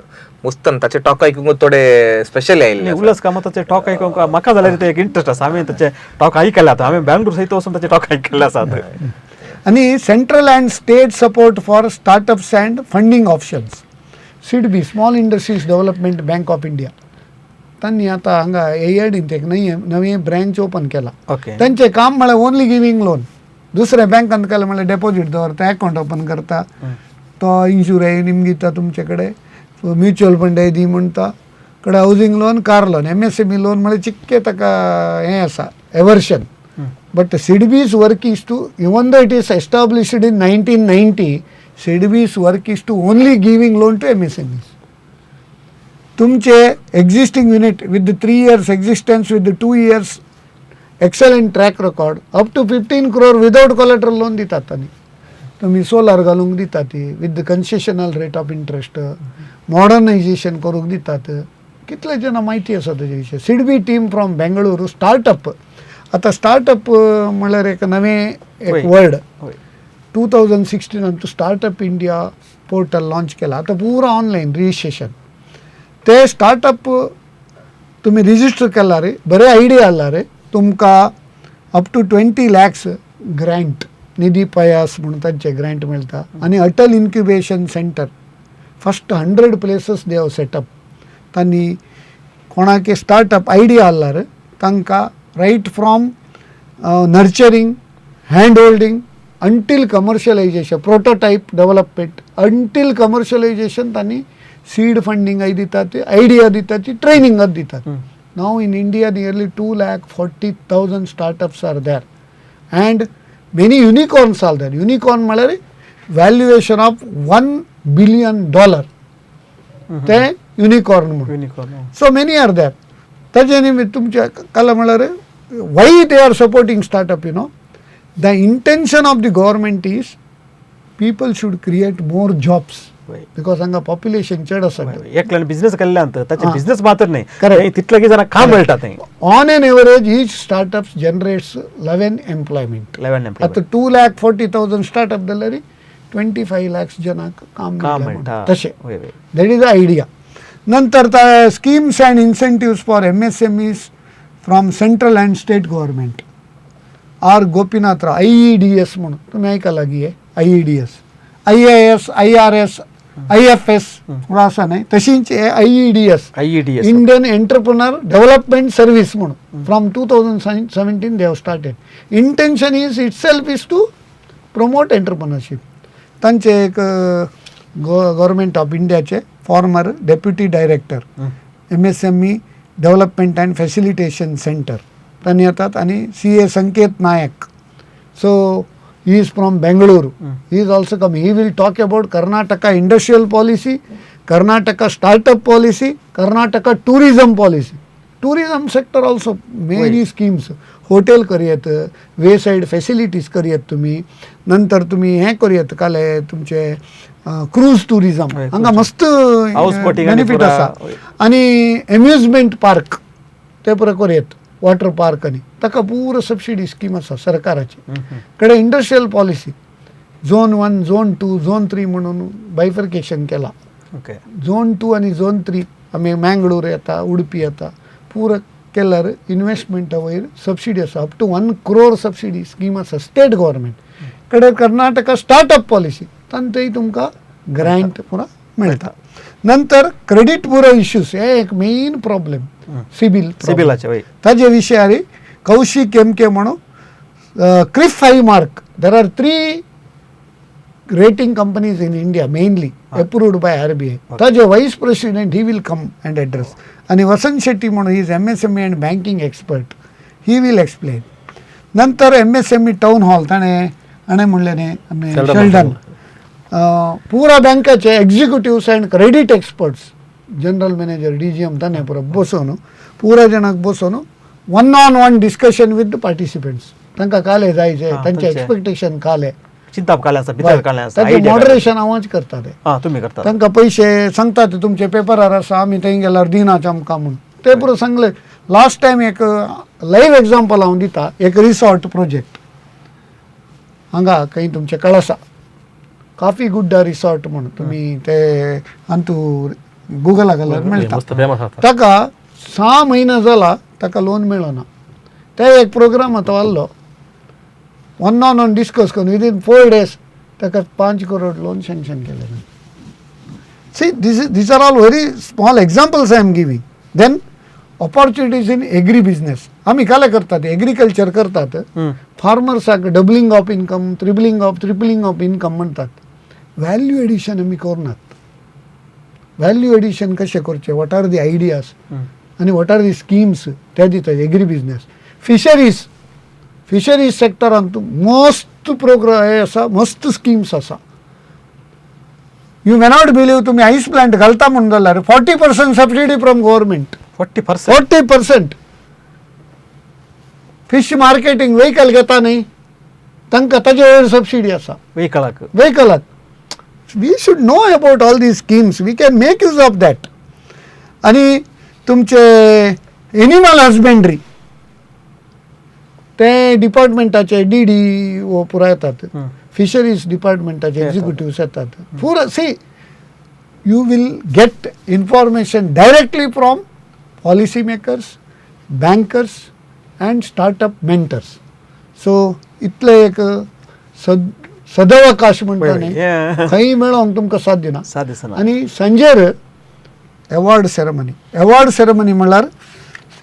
मुस्तान ताचे टॉक आयकूंक थोडे स्पेशल आयिल्ले. उल्हास कामताचे टॉक आयकूंक म्हाका जाल्यार ते एक इंट्रस्ट आसा. हांवें ताचे टॉक आयकले आतां, हांवें बँगलोर सयत वचून ताचे टॉक आयकल्ले आसात. आनी central and state support for startups and funding options, SIDBI, small industries development bank of India. तांणी आतां हांगा एआयडीन एक नवी ब्रँच ओपन केला. ओके. तांचें काम म्हळ्यार ओनली गिवींग लोन. दुसऱ्या बँकांत गेले म्हळ्यार डेपॉझीट दवरता, अकावंट ओपन करता, तो इन्शुरन्स निम दिता तुमचे कडेन, म्युच्युअल फंड दी म्हणटा कडेन, housing loan, car loan. MSME loan म्हळ्यार चिक्के ताका हें आसा aversion. But SIDBI's work is to, even though it is established in 1990, SIDBI's work is to only giving loan to MSMEs. तुमचे existing unit with 3 years existence, with 2 years excellent track record, up to 15 crore without collateral loan दितात तांणी. तुमी सोलार घालूंक दितात ती with concessional rate of interest, modernisation करूंक दितात. कितले जाणां म्हायती आसा तेजे विशीं. SIDBI team from Bengaluru startup. आतां स्टार्टअप म्हणल्यार एक नवें एक word. 2016 startup India portal launch केला. आतां पुरा ऑनलायन रजिस्ट्रेशन. ते स्टार्टअप तुमी रजिस्टर केला रे, बरे आयडिया आला रे, तुमकां up to 20 lakhs grant, Nidhi Prayas म्हणून तांचे ग्रँट मेळटा. आनी Atal incubation centre, first 100 places they have setup. तांणी कोणाक स्टार्टअप आयडिया आसल्यार तांकां right from nurturing, hand holding until commercialisation, prototype development until commercialisation तांणी सीड फंडींगय दितात, आयडिया दितात, ट्रेनिंगच दितात. Now in India nearly 2,40,000 startups are there and many unicorns are there. Unicorn म्हळ्यार valuation of $1 billion, ते unicorn म्हणून. Unicorn. So many are there. ताजे निमित्त तुमच्या कला म्हळ्यार why they are supporting startup, you know, the intention of the government is people should create more jobs because हांगा population चड आसा. एकल्यान बिझनेस केल्ल्यान ताचे आं. बिझनेस मात्र न्ही, Correct. थंय तितले जाणां काम मेळटा थंय. On an average each startups generates 11 employment. 11. आतां 2,40,000 स्टार्टअप जाल्यार 25 लॅक्स जणांक काम काम मेळटा. मेळटा. तशें. वय वय. That is the idea. नंतर schemes and incentives for MSMEs from central and state government. R Gopinath Rao, IEDS म्हणून तुम्ही ऐकला की हे IEDS, IAS, IRS, IFS आसा न्हय, तशीच हे IEDS. IEDS. Indian entrepreneur development service म्हणून from 2017 they have started. Intention is itself is to promote entrepreneurship. तांचे एक गव्हर्मेंट ऑफ इंडियाचे former deputy director, MSME development and facilitation centre, तांणी येतात. आनी CA Sanket Nayak, so he is from Bengaluru, he is also coming. He will talk about Karnataka industrial policy, Karnataka startup policy, Karnataka tourism policy. Tourism sector also many schemes. Hotel करयत, वे side facilities करयत तुम्ही, नंतर तुम्ही हें करयत काल तुमचे cruise tourism, हांगा मस्त House boating आनी बेनिफीट पुरा- आसा. आनी एम्युजमेंट पार्क ते पुरा करयत, वॉटर पार्क, आनी ताका पुरो सबसिडी स्कीम आसा सरकाराची कडे. Industrial policy, zone 1, zone 2, zone 3 म्हणून बायफर्केशन केला. झोन 2 आनी झोन 3 आमी मँगळूर येता, उडपी येता, पुरो केल्यार इन्वेस्टमेंटा वयर सबसिडी आसा. Up to 1 crore subsidy scheme आसा स्टेट गव्हर्मेंट कडे. कर्नाटका स्टार्टअप पॉलिसी तांतूय तुमकां ग्रँट पुरा मेळटा. नंतर क्रेडिट ब्युरो इश्यूज हे एक मेन प्रॉब्लेम, सिबील. सिबिलाचे वय. ताजे विशयार कौशिक एम के म्हणून CRIF High Mark. There are three rating companies in India mainly approved by RBI. ताजे vice president, he will come and address. आणि वसंत शेट्टी म्हणून is MSME and banking expert, he will explain. नंतर MSME town hall, ताणें हाणें म्हणलें न्ही आमी Sheldon. Sheldon, पुरा बँकाचे executives and credit experts, general manager, DGM, ताणें पुरो बसोवन, पुरा जाणांक बसोवन one on one discussion with the participants. तांकां काले जाय, हा, तांचे तांचे. एक्सपेक्टेशन काले चिंताप काले आसा, भितर काले आसा, ताचें idea काले. मॉडरेशन हांवच करता ते. हा, तुमी करता. तांकां पयशे सांगतात, तुमचे पेपरार आसा, आमी थंय गेल्यार दिनात आमकां म्हूण. ते पुरो सांगले. लास्ट टायम एक लायव्ह एग्जाम्पल हांव दिता. एक रिसॉर्ट प्रोजेक्ट हांगा खंय तुमचे कळसा, काफी गुड्डा रिसॉर्ट म्हणून, तुमी ते अंतू गुगला घाल्यार मेळटा. मस्त फेमस आसा. ताका 6 म्हयने जाला, ताका लोन मेळना. ते एक प्रोग्राम आतां आहलो, वन ऑन वन डिस्कस करून विदीन 4 डेज ताका 5 करोड लोन सँक्शन केलें. See, this is these are all very small examples I am giving. Then Opportunities in agri business आमी काले करतात, एग्रीकल्चर करतात, फार्मर्साक doubling of income, tripling of tripling of income म्हणतात. Value addition आमी करनात. Value addition कशें करचें, what are the ideas आनी what are the schemes ते दितात. एग्री बिजनेस, फिशरीज, फिशरीज सेक्टरांत मस्त प्रोग्राम हे आसा, मस्त स्किम्स आसा. You may not believe, तुमी आयस प्लांट घालता म्हणून जाल्यार 40% subsidy from government. 40%? 40%. Fish marketing vehicle घेता न्ही, तांकां ताजे वयर सबसिडी आसा. वेहिकलाक? वेहिकलाक. We should know about all these schemes, we can make use of that. आनी तुमचे एनिमल हजबंड्री ते डिपार्टमेंटाचे डी डी ओ पुरा येतात, फिशरीज डिपार्टमेंटाचे एक्झिक्युटिव्स येतात पुरा. See, you will get information directly from policy makers, bankers and startup mentors. So इतले एक सदवकाश म्हणटा न्ही, खंय मेळोंक तुमकां साध्य ना. साद दिसना. आनी सांजेर अवॉर्ड सेरेमनी. अवॉर्ड सेरेमनी म्हणल्यार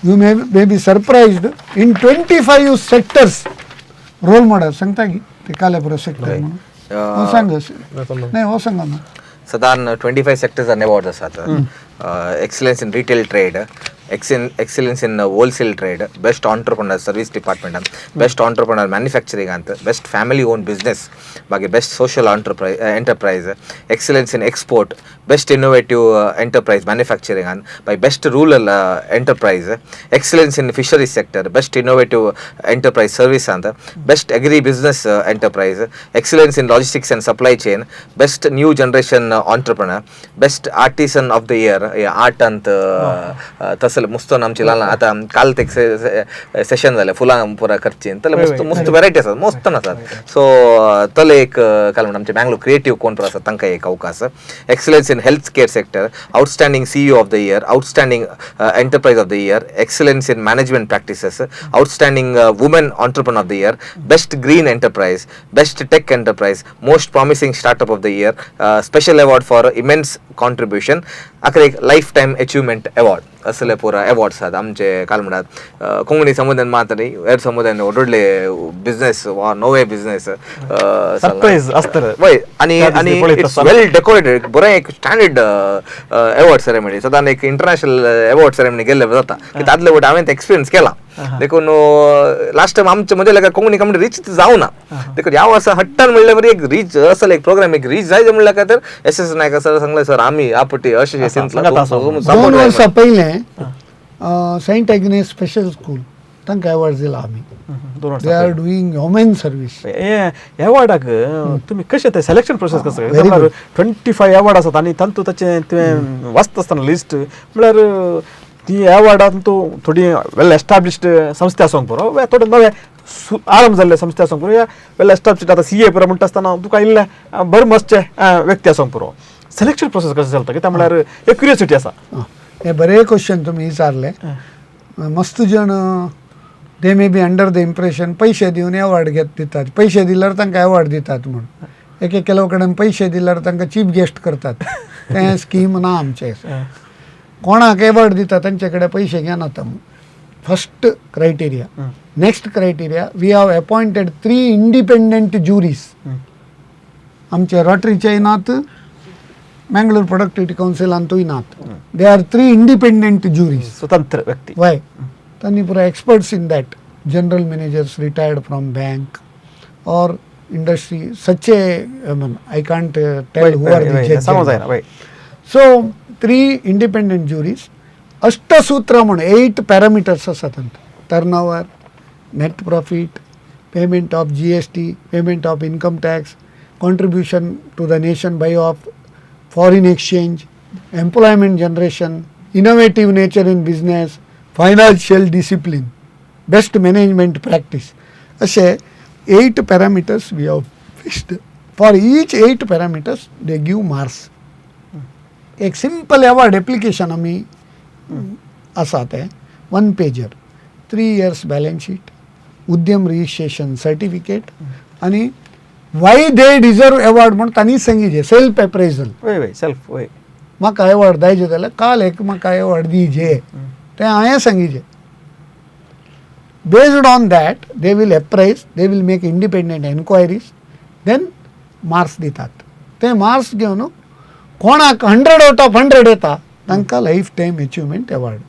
you may be surprised, in 25 sectors role model. सांगता की ते काले पुरो सेक्टर म्हणून हो सांग. नाही, हो सांगा ना. सादारण 25 सेक्टर्स अवॉर्ड्स आसात. Excellence in retail trade, excellence in wholesale trade, best entrepreneur service डिपार्टमेंटान, best entrepreneur मॅन्युफॅक्चरिंगांत, best family own business, मागीर best social enterprise, excellence in export, best innovative enterprise मॅन्युफॅक्चरिंगान, मागीर best rural enterprise, excellence in fisheries sector, best innovative enterprise सर्विसांत, best agri business enterprise, excellence in logistics and supply chain, best new generation entrepreneur, best artisan of the year. Art अंत तसले मुस्तोन आमची ल्हान आतां काल ते सेशन जालें, फुलां पुरा करची तले मस्त मस्त व्हेरायटी आसात, मस्त आसात. सो तले एक काल म्हणटा आमचे बँगलोर क्रिएटीव कोण आसात तांकां एक अवकाश. Excellence in health care sector, outstanding CEO of the year, outstanding enterprise of the year, excellence in management practices, outstanding women entrepreneur of the year, best green enterprise, best tech enterprise, most promising startup of the year, special award for immense contribution, अखेर एक life time achievement award. असले पुरा awards आसात आमचे. काल म्हणटात कोंकणी समुदायान मात्र न्ही, हेर समुदायान व्हडले बिझनेस वा नवे बिझनेस. सरप्राईज आसतलें. वय, आनी त्या दिसनी आनी पळयत it's आसतना. वेल डेकोरेटेड, बरें एक स्टँडर्ड अवॉर्ड सेरेमनी. सदां एक इंटरनॅशनल अवॉर्ड सेरेमनी गेल्ले जाता कित्याक आदले वटे हांवें एक्सपिरियन्स केला. देखून लास्ट टायम आमचे म्हजे लेखा कोंकणी कम्युनिटी रीच जावना. देखून ह्या वर्सा हट्टान म्हणल्यार बरी एक रीच असले एक प्रोग्राम एक रीच जायचे म्हणल्यार काय तर एस एस नायक सर सांगले, सर आमी आपटी अशें सांगात आसा. 2 वर्सां पयलें सेंट एग्नेस स्पेशल स्कूल तांकां अवॉर्ड दिला आमी. 2 they वर्सां are doing human service. हे अवॉर्डाक तुमी कशें ते सिलेक्शन प्रोसेस कसो? Very good. 25 award आसात आनी तातूंत ताचें तुवें वाचता आसतना लिस्ट म्हळ्यार ती अवॉर्डान तूं थोडी वेल एस्टाब्लिश्ड संस्था आसूंक पुरो वा थोडे नवे आरंभ जाल्ले संस्था आसूंक पुरो या वेल एस्टाब्लिश्ड आतां सी ए पुरो म्हणटा आसतना तुका इल्लें बरें मसचें व्यक्ती आसूंक पुरो. सिलेक्शन प्रोसेस कशें चलता? कित्याक म्हळ्यार एक क्युरियोसिटी आसा. हें बरें क्वेश्चन तुमी विचारलें. मस्त जण they may be under the impression पयशे दिवन अवॉर्ड घेत दितात, पयशे दिल्यार तांकां अवॉर्ड दितात म्हूण. एक एक ಕೆಲವು कडेन पयशे दिल्यार तांकां चीफ गेस्ट करतात. तें स्कीम ना आमचें. कोणाक अवॉर्ड दिता तांचे कडेन पयशे घेनात. First criteria. Next criteria, we have appointed three independent juries. आमचे रोटरीचेय नात, मँगलोर प्रोडक्टिविटी कावन्सिलांतूय नात. They are three independent juries. स्वतंत्र व्यक्ती. वय, तांणी पुरा experts in that, general managers retired from bank or industry, such a I can't tell who are the. सांगूंक जायना वय. So three independent juries. अष्टसूत्र म्हूण एट पॅरामिटर्स आसा तांकां: turnover, net profit, payment of GST, payment of income tax, contribution to the nation by of foreign exchange, employment generation, innovative nature in business, financial discipline, best management practice. अशे eight parameters we have fixed. For each eight parameters they give marks. एक simple award application आमी आसा तें one pager, 3 years balance sheet, Udyam registration certificate आनी why they deserve award म्हूण तांणी सांगितलें, self appraisal. वय वय, सेल्फ वय. म्हाका अवॉर्ड दायजे जाल्यार काल एक म्हाका अवॉर्ड दीजे. तें हांवें सांगिचें. Based on that they will appraise, they will make independent enquiries, then marks दितात. ते मार्क्स घेवन कोणाक 100 out of 100 येता तांकां लायफ टायम अचिवमेंट अवॉर्ड,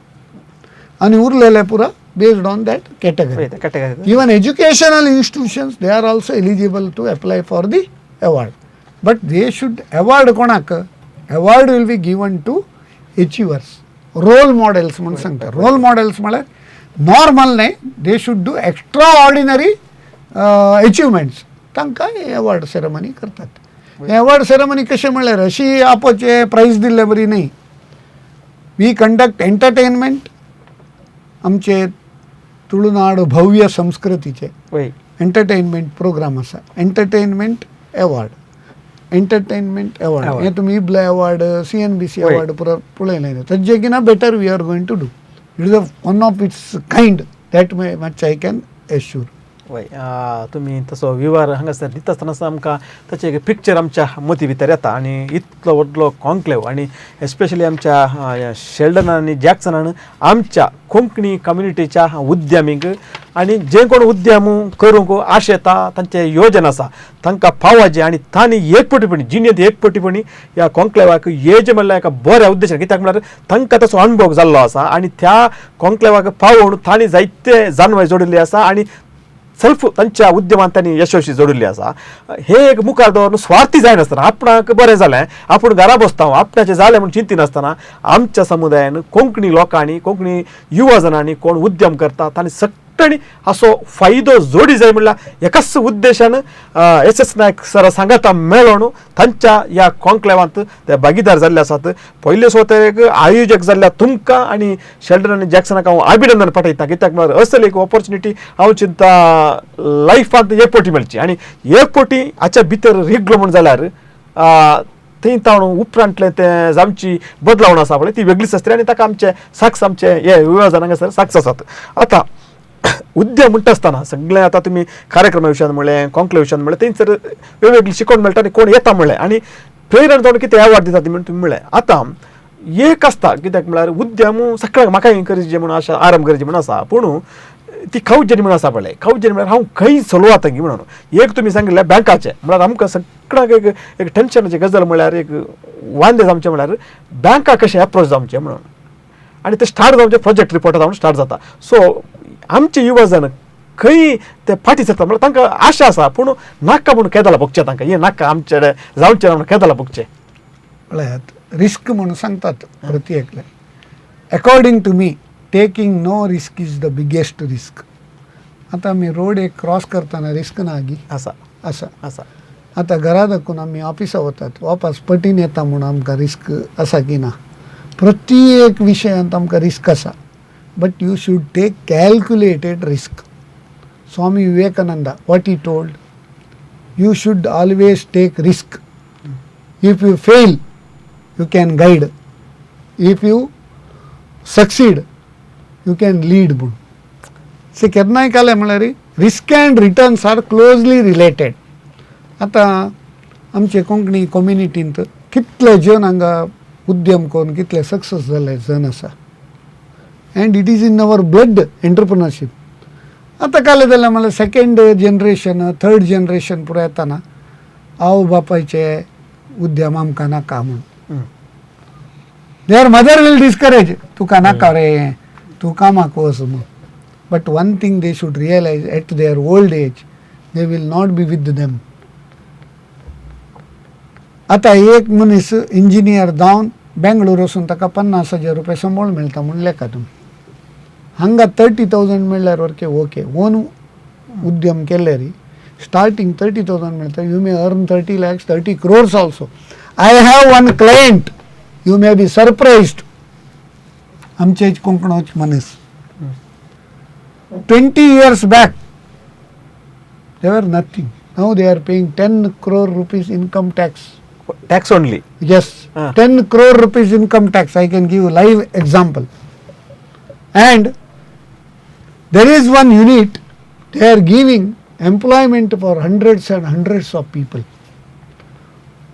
आनी उरलेले पुरा based on that category. Category. Even educational institutions, they are also eligible to apply for the award, but they should award कोणाक, award will be given to achievers, role models म्हणून सांगता. Role models म्हळ्यार normal न्हय, they should do extraordinary achievements, तांकां हे award ceremony करतात. हे award ceremony कशें म्हळ्यार अशी आपोवचे प्रायज दिल्ले बरी न्हय. We conduct entertainment, आमचे तुळुनाड भव्य संस्कृतीचे वय एंटरटेनमेंट प्रोग्राम आसा, entertainment award, entertainment award Award. हे तुमी इबला अवॉर्ड, CNBC वय. अवॉर्ड पुरा पळयलें, ताजे की ना better we are going to do. It is a one of its kind, that may much I can assure. वय, तुमी तसो विवर हांगासर दिता आसतना आमकां ताचें एक पिक्चर आमच्या मती भितर येता. आनी इतलो व्हडलो कॉन्क्लेव आनी एस्पेशली आमच्या शेल्डन आनी जॅक्सनान आमच्या कोंकणी कम्युनिटीच्या उद्यमींक आनी जे कोण उद्यम करूंक आशेता तांचे योजना आसा तांकां पावपाचें आनी तांणी एकपटीपणी जिणेंत एकपटीपणी ह्या कॉन्क्लेवाक येजे म्हणल्यार एका बऱ्या उद्देशान, कित्याक म्हळ्यार तांकां तसो अणभव जाल्लो आसा आनी त्या कॉन्क्लेवाक पावोवन तांणी जायते जाणवाय जोडिल्ली आसा आनी सेल्फ तांच्या उद्यमान तांणी यशस्वी जोडिल्ली आसा. हे एक मुखार दवरून स्वार्थी जायनासतना आपणाक बरें जालें आपूण घरा बसता आपणाचें जालें म्हूण चिंतिनासतना आमच्या समुदायान कोंकणी लोकांनी कोंकणी युवा जणांनी कोण उद्यम करता तांणी सगळ्यांनी असो फायदो जोडी जाय म्हणल्यार एकाच उद्देशान एस नायक सर सांगाता मेळोवन तांच्या ह्या कॉन्क्लेवांत ते भागीदार जाल्ले आसात. पयले सुवातेर एक आयोजक जाल्ल्या तुमकां आनी शेल्डन आनी जॅक्सनाक हांव अभिनंदन पाठयता, कित्याक म्हळ्यार असली एक ऑपॉर्च्युनिटी हांव चिंता लायफांत एक पटी मेळची आनी एक पटी हाच्या भितर रिगलो म्हूण जाल्यार थंय ताणून उपरांतलें तें आमची बदलावण आसा पळय ती वेगळीच आसतली आनी ताका आमचे साक्स आमचे हे युवा जाण हांगासर साक्स आसात. आतां उद्यम म्हणटा आसतना सगळें आतां तुमी कार्यक्रमा विशयान म्हणलें, कॉन्क्लेव विशयान म्हणलें, थंयसर वेगवेगळी शिकोवण मेळटा आनी कोण येता म्हणलें आनी प्रेरणा जावन कितें अवॉर्ड दितात म्हूण तुमी म्हणलें. आतां एक आसता कित्याक म्हळ्यार उद्यम सगळ्यांक म्हाका हें करचें म्हणून आशा आरंभ करचें म्हणून आसा, पूण ती खवजनी म्हणून आसा पळय, खवजनी म्हळ्यार हांव खंय चलोवता गी म्हणून एक तुमी सांगिल्लें बँकाचें म्हळ्यार आमकां सगळ्यांक एक एक टेन्शनाची गजाल म्हळ्यार एक वांदे जावचें म्हळ्यार बँका कशें एप्रोच जावचें म्हणून आनी ते स्टार्ट जावचें प्रोजेक्ट रिपोर्ट जावन स्टार्ट जाता. सो आमचे युवा जण खंय ते फाटीं सरता म्हळ्यार तांकां आशा आसा पूण नाका म्हणून केदला भोगचें तांकां, हें नाका आमचे जावचें ना म्हणून केदला भोगचें. पळयात, रिस्क म्हणून सांगतात प्रति एकले. According to me taking no risk is the biggest risk. आतां आमी रोड एक क्रॉस करतना रिस्क ना गी आसा आसा. आसा. आतां घरा दाखून आमी ऑफिसा वतात, वापस पटीन येता म्हूण आमकां रिस्क आसा की ना. प्रत्येक विशयांत आमकां रिस्क आसा, but you should take calculated risk. Swami Vivekananda what he told, you should always take risk. If you fail you can guide, if you succeed you can lead म्हूण. से केन्नाय कालें म्हळ्यार risk and returns are closely related. आतां आमचे कोंकणी कम्युनिटींत कितले जण हांगा उद्यम करून कितले सक्सेस जाल्ले जण आसा, and it is in our blood entrepreneurship. आतां कालें जाल्यार म्हळ्यार सेकेंड जनरेशन थर्ड जनरेशन पुरो येताना आवय बापायचे उद्यम आमकां नाका म्हूण. There mother will discourage, तुका नाका रे, तूं कामाक वच म्हूण. But one thing they should realise, at their old age they will not be with them. आतां एक मनीस इंजिनियर जावन बेंगळूर वचून ताका 50,000 रुपया संबळ मेळटा म्हूण लेखा तुमी. हांगा 30,000 मेळ्ळ्यार ओके ओके, ओन उद्यम केल्यार स्टार्टींग 30,000 मेळटा, you may earn 30 lakhs, 30 crores also. I have one client, you may be surprised, आमचे कोंकणोच मनीस, 20 years back they were nothing, now they are paying 10 crore rupees income tax. Tax only? Yes. 10 crore rupees income tax. I can give live example. And there is one unit, they are giving employment for hundreds and hundreds of people.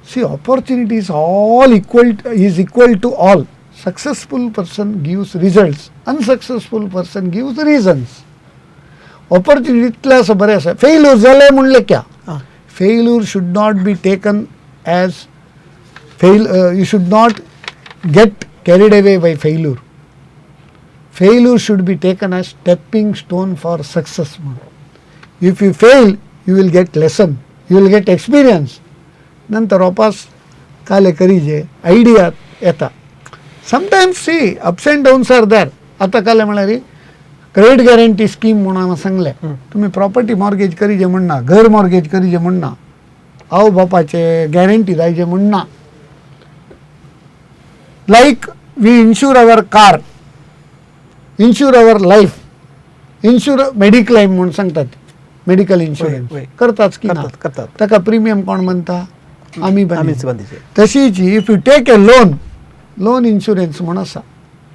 See, opportunity is all equal, is equal to all. Successful person gives results, unsuccessful person gives reasons. Opportunity इतलें आसा, बरें आसा. Failure जालें म्हणलें क्या, failure should not be taken as fail. You should not get carried away by failure. Failure should be taken as stepping stone for success म्हणून. If you fail, you will get lesson, you will get experience. नंतर वापस काले करीजे idea येता. Sometimes, see, ups and downs are there. आतां काले म्हळ्यार credit guarantee scheme म्हणून हांवें सांगलें, तुमी प्रॉपर्टी मॉर्गेज करीजे म्हण ना, घर मॉर्गेज करीजे म्हण ना, आवय बापाचे गॅरंटी जायचे म्हण ना. Like we insure our car, insure our life, insure mediclaim म्हणून सांगतात, मेडिकल इन्शुरन्स करताच की ना? करतात, करतात. ताका प्रिमियम कोण म्हणटा? आमी. आमीच बांदीचे. तशीच if you take a loan, loan insurance म्हूण आसा,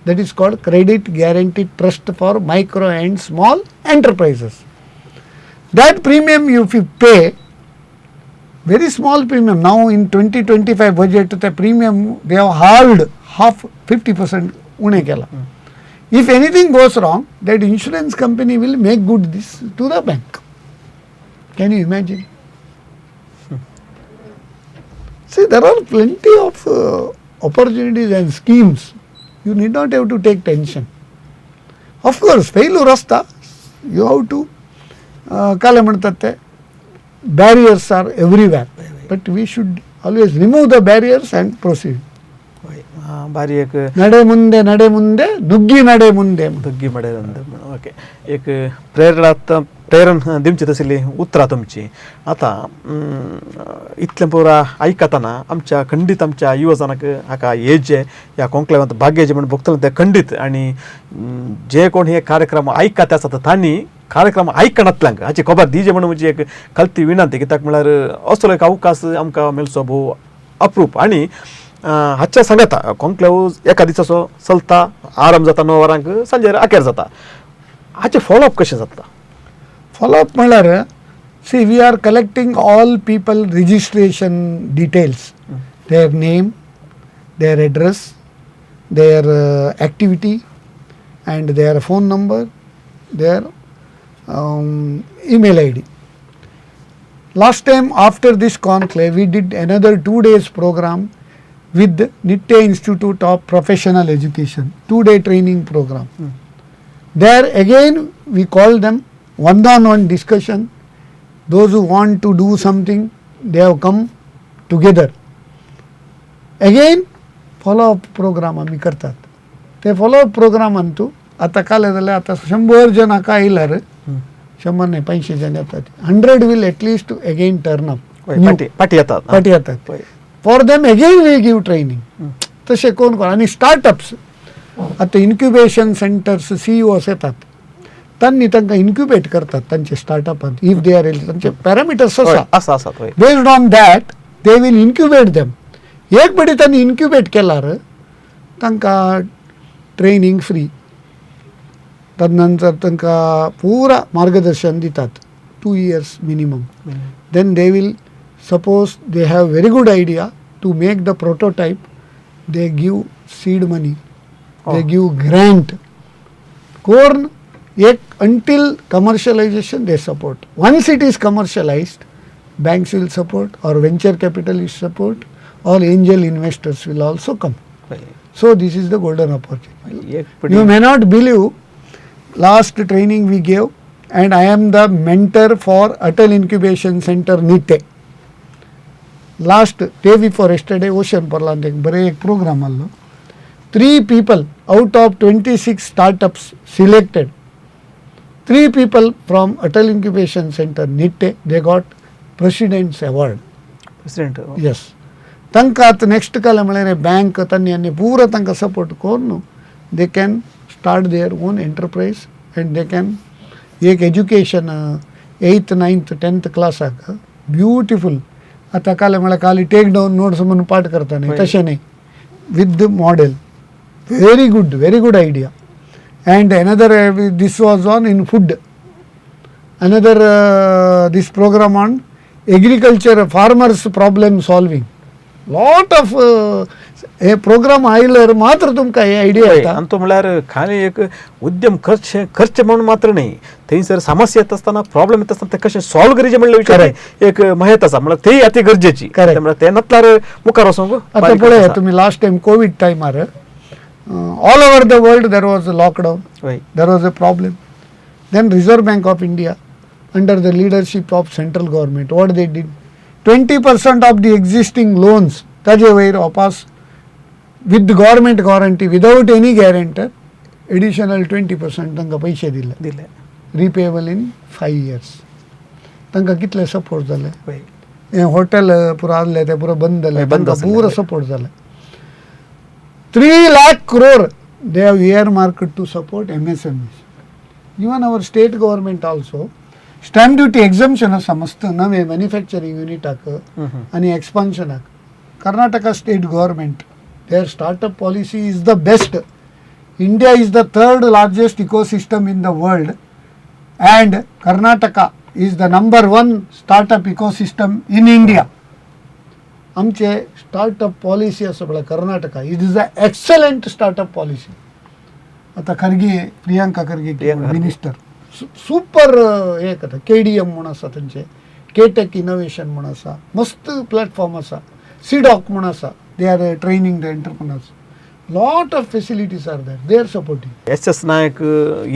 that is called credit guarantee trust for micro and small enterprises. That premium if you pay, very small premium. Now in 2025 budget, the premium they have halved, half, 50% उणे केला. If anything goes wrong, that insurance company will make good this to the bank. Can you imagine? See, there are plenty of opportunities and schemes. You need not have to take tension. Of course, failure असता, you have to, काय म्हणतात ते, barriers are everywhere, but we should always remove the barriers and proceed. हय, भारी एक. ನಡೆ ಮುಂದೆ, ನಡೆ ಮುಂದೆ, ನುಗ್ಗಿ ನಡೆ ಮುಂದೆ. नुग्गी मडे. ओके, एक प्रेरणा, प्रेरण दिवची तसली उतरां तुमची. आतां इतलें पुरा आयकतना आमच्या खंडीत आमच्या युवजनाक हाका येजे ह्या कॉन्क्लेवांत भाग घेवचें म्हूण भोगतले ते खंडीत. आनी जे कोण हे कार्यक्रम आयकत आसात तांणी कार्यक्रम आयकनातल्यांक हाची खबर दिजे म्हणून म्हजी एक कलती विनंती. कित्याक म्हळ्यार असलो एक अवकाश आमकां मेळचो भोव अप्रूप. आनी हाच्या सांगता कॉन्क्लेव एका दिसाचो चलता, आरंभ जाता 9 वरांक, सांजेर अखेर जाता. हाचें फॉलोअप कशें जाता? फॉलोअप म्हणल्यार, see, we are collecting all people registration details, their name, their address, their activity and their phone number, their email ID. Last time after this conclave, we did another 2 days program with Nitte Institute of Professional Education, 2 day training program. There again we call them one on one discussion. Those who want to do something, they have come together. Again follow up program आमी करतात. ते follow up प्रोग्रामान तूं आतां काल जाल्यार आतां 100 जण हाका आयल्यार, 100 न्ही, 500 जण येतात, 100 will at least again turn up. फाटी फाटी येतात. फाटी येतात. For them again we give training. तशें कोण कोण आनी स्टार्टअप्स आतां इन्क्युबेशन सेंटर्स सीईओस येतात, तांणी तांकां इन्क्युबेट करतात तांचे स्टार्टअपांत. If they are, तांचे पॅरामिटर्स आसा. आसा, आसात, हय. Based on that they will incubate them. एक पटी तांणी इन्क्युबेट केल्यार तांकां ट्रेनिंग फ्री, तदनंतर तांकां पुरा मार्गदर्शन दितात, 2 years minimum. Then they will, suppose they have very good idea, to make the prototype they give seed money, they give grant. कोर्ण एक until commercialization they support. Once it is commercialized, banks will support or venture capitalist support or angel investors will also come. So this is the golden opportunity. एक पटी You may not believe, last training we gave, and I am the mentor for Atal Incubation Center, Nitte. Last day before yesterday, ocean पर्लांत एक बरें एक programme आहलो. Three people out of 26 startups selected, three people from Atal Incubation Center, Nitte, they got President's award. President. Yes. तांकां आतां next काल म्हळ्यार bank तांणी आनी पुरो तांकां सपोर्ट करून they can start their own enterprise and they can एक एज्युकेशन एथ नायन्थ टेंथ क्लासाक ब्युटिफूल. आतां काल म्हळ्यार खाली टेक डावन नोट्स म्हणून पाठ करता न्ही, तशें न्ही, with model. Very good, very good idea. And another, this was on in food. Another, this program on agriculture, farmers problem solving. Lot of हे प्रोग्राम आयल्यार मात्र तुमकां हे आयडिया येता. आनी तो म्हळ्यार खाली एक उद्यम करचे करचे म्हणून मात्र न्ही, थंयसर समस्या येता आसतना प्रॉब्लेम येता आसतना ते कशें सॉल्व करचें म्हणल्यार विचार एक माहित आसा, म्हळ्यार तेय अती गरजेची. म्हळ्यार ते नासल्यार मुखार वचोंक. आतां पळय तुमी लास्ट टायम कोवीड टायमार all over the world there was a lockdown, there was a problem. Then Reserve Bank of India under the leadership of central government what they did, 20% of the existing loans ताजे वयर वापस with government guarantee without any guarantor additional 20% तांकां पयशे दिले दिले, रिपेएबल in 5 years. तांकां कितले support जाले. हें हॉटेल पुरो आहले ते पुरो बंद जाले, पुरो सपोर्ट जाले. 3 lakh crore they have earmarked to support MSMEs. Even our state government also stamp duty exemption आसा मस्त नवे मॅन्युफॅक्चरींग युनिटाक आनी एक्सपान्शनाक. Karnataka state government their startup policy is the best. India is the 3rd largest ecosystem in the world and Karnataka is the number 1 startup ecosystem in India. आमचे startup policy आसा पळय Karnataka, it is a excellent startup policy. आतां Kharge, Priyanka Kharge minister, super हें करता. KDM म्हूण आसा तांचे, केटेक innovation म्हूण आसा, मस्त प्लॅटफॉर्म आसा. सिडॉक म्हूण आसा, they are training the entrepreneurs. Lot of facilities are there, they are supporting. S S Naik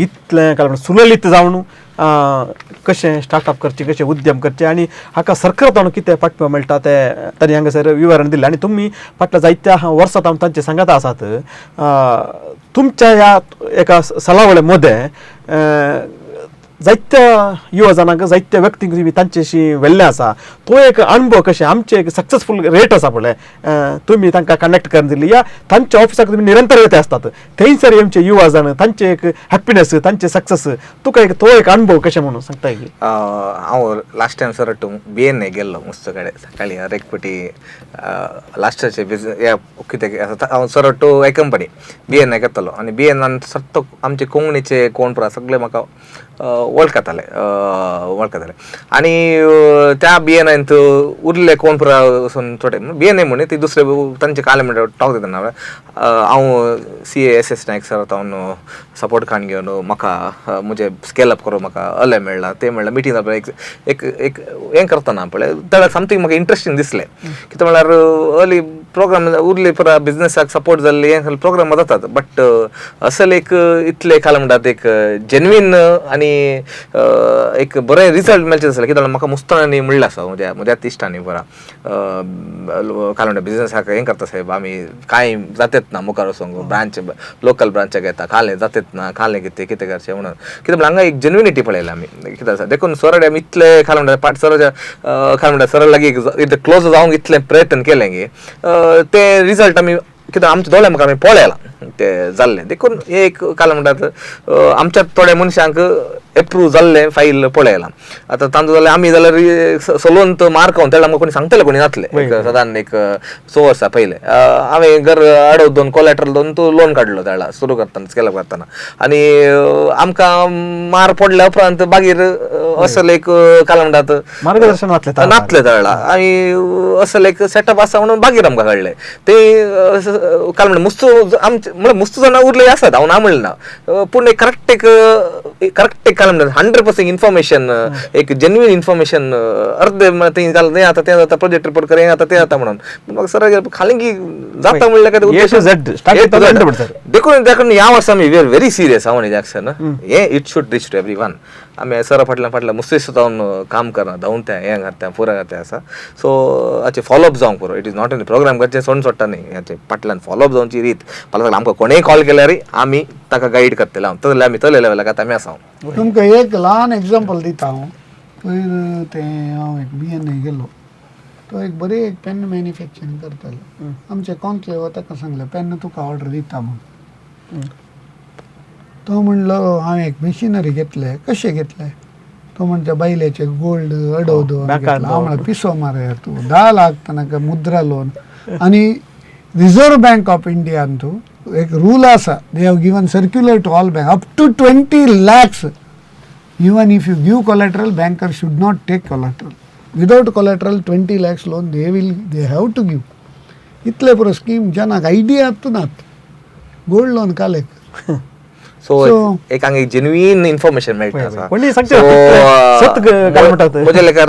इतलें कारण सुललित जावन कशें स्टार्टअप करचें, कशें उद्यम करचें आनी हाका सरकारान कितें पाठबळ मेळटा तें तांणी हांगासर विवरण दिलें. आनी तुमी फाटल्या जायत्या वर्सां तावन तांचे सांगात आसात. तुमच्या ह्या एका सलावळे मदें जायत्या युवा जाणांक, जायत्या व्यक्तींक तुमी तांच्याशी व्हेल्लें आसा, तो एक अणभव कशें आमचें एक सक्सेसफूल रेट आसा पळय, तुमी तांकां कनेक्ट करून दिली या तांच्या ऑफिसाक तुमी निरंतर येते आसतात, थंयसर आमचे युवा जाण तांचे एक हॅप्पिनस, तांचे सक्सेस, तुका एक तो एक अणभव कशें म्हणून सांगता की? हांव last time sir to BNA गेल्लो मस्त कडेन सकाळी हर एक पटी लास्टाचे बिजनेस कितें हांव सर टू एक कंपनी BNA करतालो आनी BNAन सत्तो आमचे कोंकणीचे कोण पुरा सगळे म्हाका वळखताले वळखताले आनी त्या BNAंत उरले कोण पुरा वचून थोडे BNA म्हण ती दुसरे तांचे काले म्हणटा टॉक दितना हांव CA SS Naik sir हांव सपोर्ट खाण घेवन म्हाका म्हजें स्केल अप करूं म्हाका अलें मेळ्ळां तें मेळ्ळां मिटींग जावप एक एक एक हें करतना पळय त्या समथींग म्हाका इंट्रस्टींग दिसलें. कितें म्हळ्यार अर्ली प्रोग्राम उरले पुरा बिजनसाक सपोर्ट जाल्ले हें प्रोग्राम जातात बट असल एक इतले काल म्हणटात एक जेन्युइन आनी एक बरें रिजल्ट मेळचें आसलें. कित्याक म्हाका मुस्तांनी म्हणलें आसा म्हज्या म्हज्याच इश्टांनी पुरा काल म्हणटा बिजनसाक हें करता साहेब आमी कांय जातेत ना मुखार वचोंक ब्रांच लोकल ब्रांचाक येता खालें जातेत ना खालें कितें कितें करचें म्हणून कितें म्हणल्यार हांगा एक जेन्युनिटी पळयला आमी कितें आसा. देखून सर आमी इतले खाल म्हणटा पाट सराच्या खाल म्हणटा सरा लागीं इतलें क्लोज जावंक इतलें प्रयत्न केलें की ते रिजल्ट आमी कितें आमच्या दोळ्या मुखार आमी पळयलां ते जाल्लें. देखून हे एक काल म्हणटात आमच्या थोड्या मनशांक एप्रूव जाल्लें फायल पळयलां. आतां तांचो जाल्यार आमी जाल्यार सलोन तो मार्क खावन तेन्ना आमकां कोणी सांगतले कोणी नासले. सदान एक 6 वर्सां पयलें हांवें घर आडव दोन कोलॅटरल दोन तो लोन काडलो तेळा सुरू करतना स्केल अप करतना आनी आमकां मार पडल्या उपरांत मागीर असले एक काल म्हणटात मार्गदर्शन नातलें तेळा आनी असले एक सेटअप आसा म्हणून मागीर आमकां कळ्ळें ते काल म्हणटा मुस्तू आमचे म्हळ्यार मुस्तू जाणां उरले आसात हांव ना म्हणलें ना पूण एक करेक्ट एक करेक्ट एक काल म्हणटा 100% इन्फॉर्मेशन एक जेन्युइन इन्फॉर्मेशन अर्दे तें जालें तें जाता तें जाता प्रोजेक्ट रिपोर्ट कर हें जाता तें जाता म्हणून म्हाका सर खाली की जाता म्हणल्यार काय देखून देखून ह्या वर्सा आमी we are very serious हांव आनी जॅक्सन हें it should reach to every one. आमी सरा फाटल्यान फाटल्यान मुस्तीस जावन काम करना धांवन तें हें करता पुरा करता आसा सो हाचे फॉलोअप जावंक पुरो. It is not an programme करचें सोडून सोडटा न्ही हाचे फाटल्यान फॉलोअप जावची रीत फाल्यां आमकां कोणेय कॉल केल्यार आमी ताका गायड करतले. हांव तसले आमी तसले लेवलाक आतां आमी आसा. तुमकां एक ल्हान एग्जाम्पल दिता हांव. पयर तें हांव एक BNA गेलो, तो एक बरें एक पेन मॅन्युफॅक्चरींग करतालो. आमचे कॉन्क्लेव ताका सांगलें पेन तुका ऑर्डर दिता म्हणून. तो म्हणलो हांवें एक मशिनरी घेतले. कशें घेतले? तो म्हणटा बायलेचे गोल्ड अडव दवर घेतला. हांव म्हणलें पिसो मार यार तूं, 10 लाख ताका मुद्रा लोन. आनी रिजर्व बँक ऑफ इंडियान तूं एक रूल आसा, they have given circular to all bank up to 20 lakhs even if you give collateral banker should not take collateral. Without collateral 20 lakhs loan they have to give. इतले पुरो scheme जनाक idea नात gold loan कालेक. So एक हांगा genuine information मेळटा. कोणी सांगचे सत काय म्हणटात म्हज्या लेखार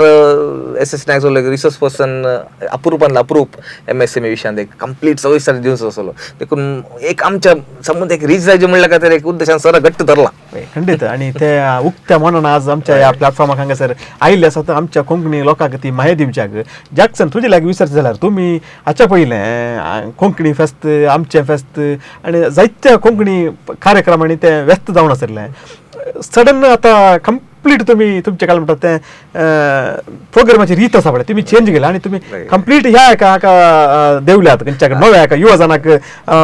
S S Naik resource person अप्रूपान अप्रूप MSME विशयान एक कंप्लीट सविस्तर दिवचो आसलो देखून एक आमच्या संबंद एक रीच जायचे म्हणल्यार खातीर एक उद्देशान सर घट्ट धरला. खंडीत आनी ते उक्त्या मनान आज आमच्या ह्या प्लॅटफॉर्माक हांगासर आयिल्ले आसा तर आमच्या कोंकणी लोकांक ती माहिती दिवच्याक. जॅक्सन तुजे लागीं विचारचें जाल्यार तुमी हाच्या पयलें कोंकणी फेस्त आमचें फेस्त आनी जायत्या कोंकणी कार्यक्रमांनी ते व्यस्त जावन आशिल्लें सडन आतां कंप्लीट तुमी तुमचें काय म्हणटात तें प्रोग्रामाची रीत आसा पळय तुमी चेंज केल्या आनी तुमी कंप्लीट ह्या एका हाका देवल्यात खंयच्या नव्या एका युवा जणांक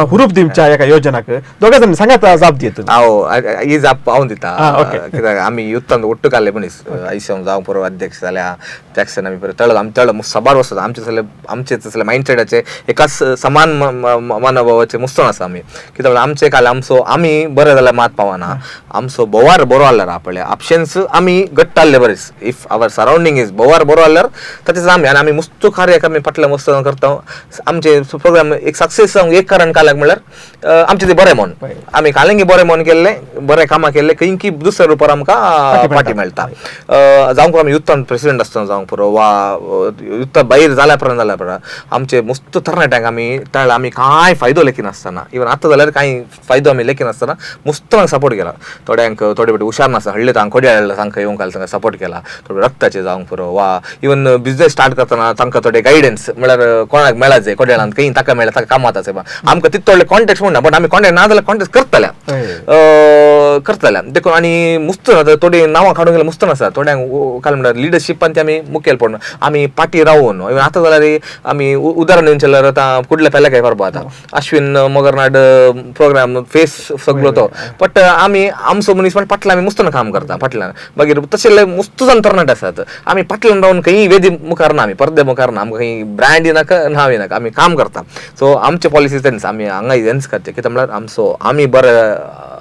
हुरूप दिवच्या एका योजनाक दोगा जाणांनी सांगात जाप दित. हांव ही जाप हांव दिता कित्याक आमी युथान ಒಟ್ಟು काडले मनीस आयसम जावं पुरो अध्यक्ष जाल्या जॅक्सन आमी परत तळ आमी तळ साबार वचत आमचे जाल्यार आमचे तसले मायंडसेटाचे एकाच समान मनोभावाचे मुस्तण आसा आमी कित्याक आमचे काल आमचो आमी बरें जाल्यार मात पावना आमचो बोवार बरो आहल्यार पळय ऑप्शन्स आमी घट्ट आहले बरेच if our surrounding is बोवार बरो आहल्यार तशेंच आमी आनी आमी मुस्त कार्य आमी फाटल्या मस्त करता आमचे प्रोग्राम एक सक्सेस जावंक एक कारण काल्याक म्हणल्यार आमचें तें बरें मन आमी कालेंगी बरें मन केल्लें बरें कामां केल्लें खंय की दुसऱ्या रुपार आमकां फाटी मेळटा. जावंक पुरो आमी युथान प्रेसिडेंट आसतना जावंक पुरो वा युथा भायर जाल्या उपरांत आमचे मस्त तरणाट्यांक आमी तळ आमी कांय फायदो लेखिनासतना इवन आतां जाल्यार कांय फायदो आमी लेखिनासतना मस्त सपोर्ट केला. थोड्यांक थोडे थोडे हुशार नासता हळ्ळे तांकां खोडी हाडले तांकां येवंक तांकां सपोर्ट केला थोडे रक्ताचे जावंक पुरो वा इवन बिजनेस स्टार्ट करतना तांकां थोडे गायडन्स म्हळ्यार कोणाक मेळाचे कोड्याळान खंय ताका मेळ्ळा ताका कामात आसा आमकां तितले थोडे कॉन्टेक्ट म्हणना बट आमी कॉन्टेक्ट ना जाल्यार कॉन्टेक्ट करतल्या देखून आनी मुस्त थोडी नांवां काडूंक गेल्यार मुस्त आसा थोड्यांक काय म्हणटात लिडरशिपान ते आमी मुखेल पडना आमी पाटी रावून इवन आतां जाल्यार आमी उदाहरण दिवचें जाल्यार आतां कुडल्या पेल्या काय करपा आतां अश्विन मगरनाड प्रोग्राम फेस सगळो तो बट आमी आमचो मनीस पण फाटल्यान आमी मुस्तन काम करता फाटल्यान मागीर तशें मुस्त जावन तरणाटे आसात आमी फाटल्यान रावन खंय वेदी मुखार ना आमी परदे मुखार ना आमकां खंय ब्रँड नाका नांव नाका आमी काम करता. सो आमचे पॉलिसीज तेन्च आमी हांगा हेंच करचें कित्याक म्हळ्यार आमचो आमी बरें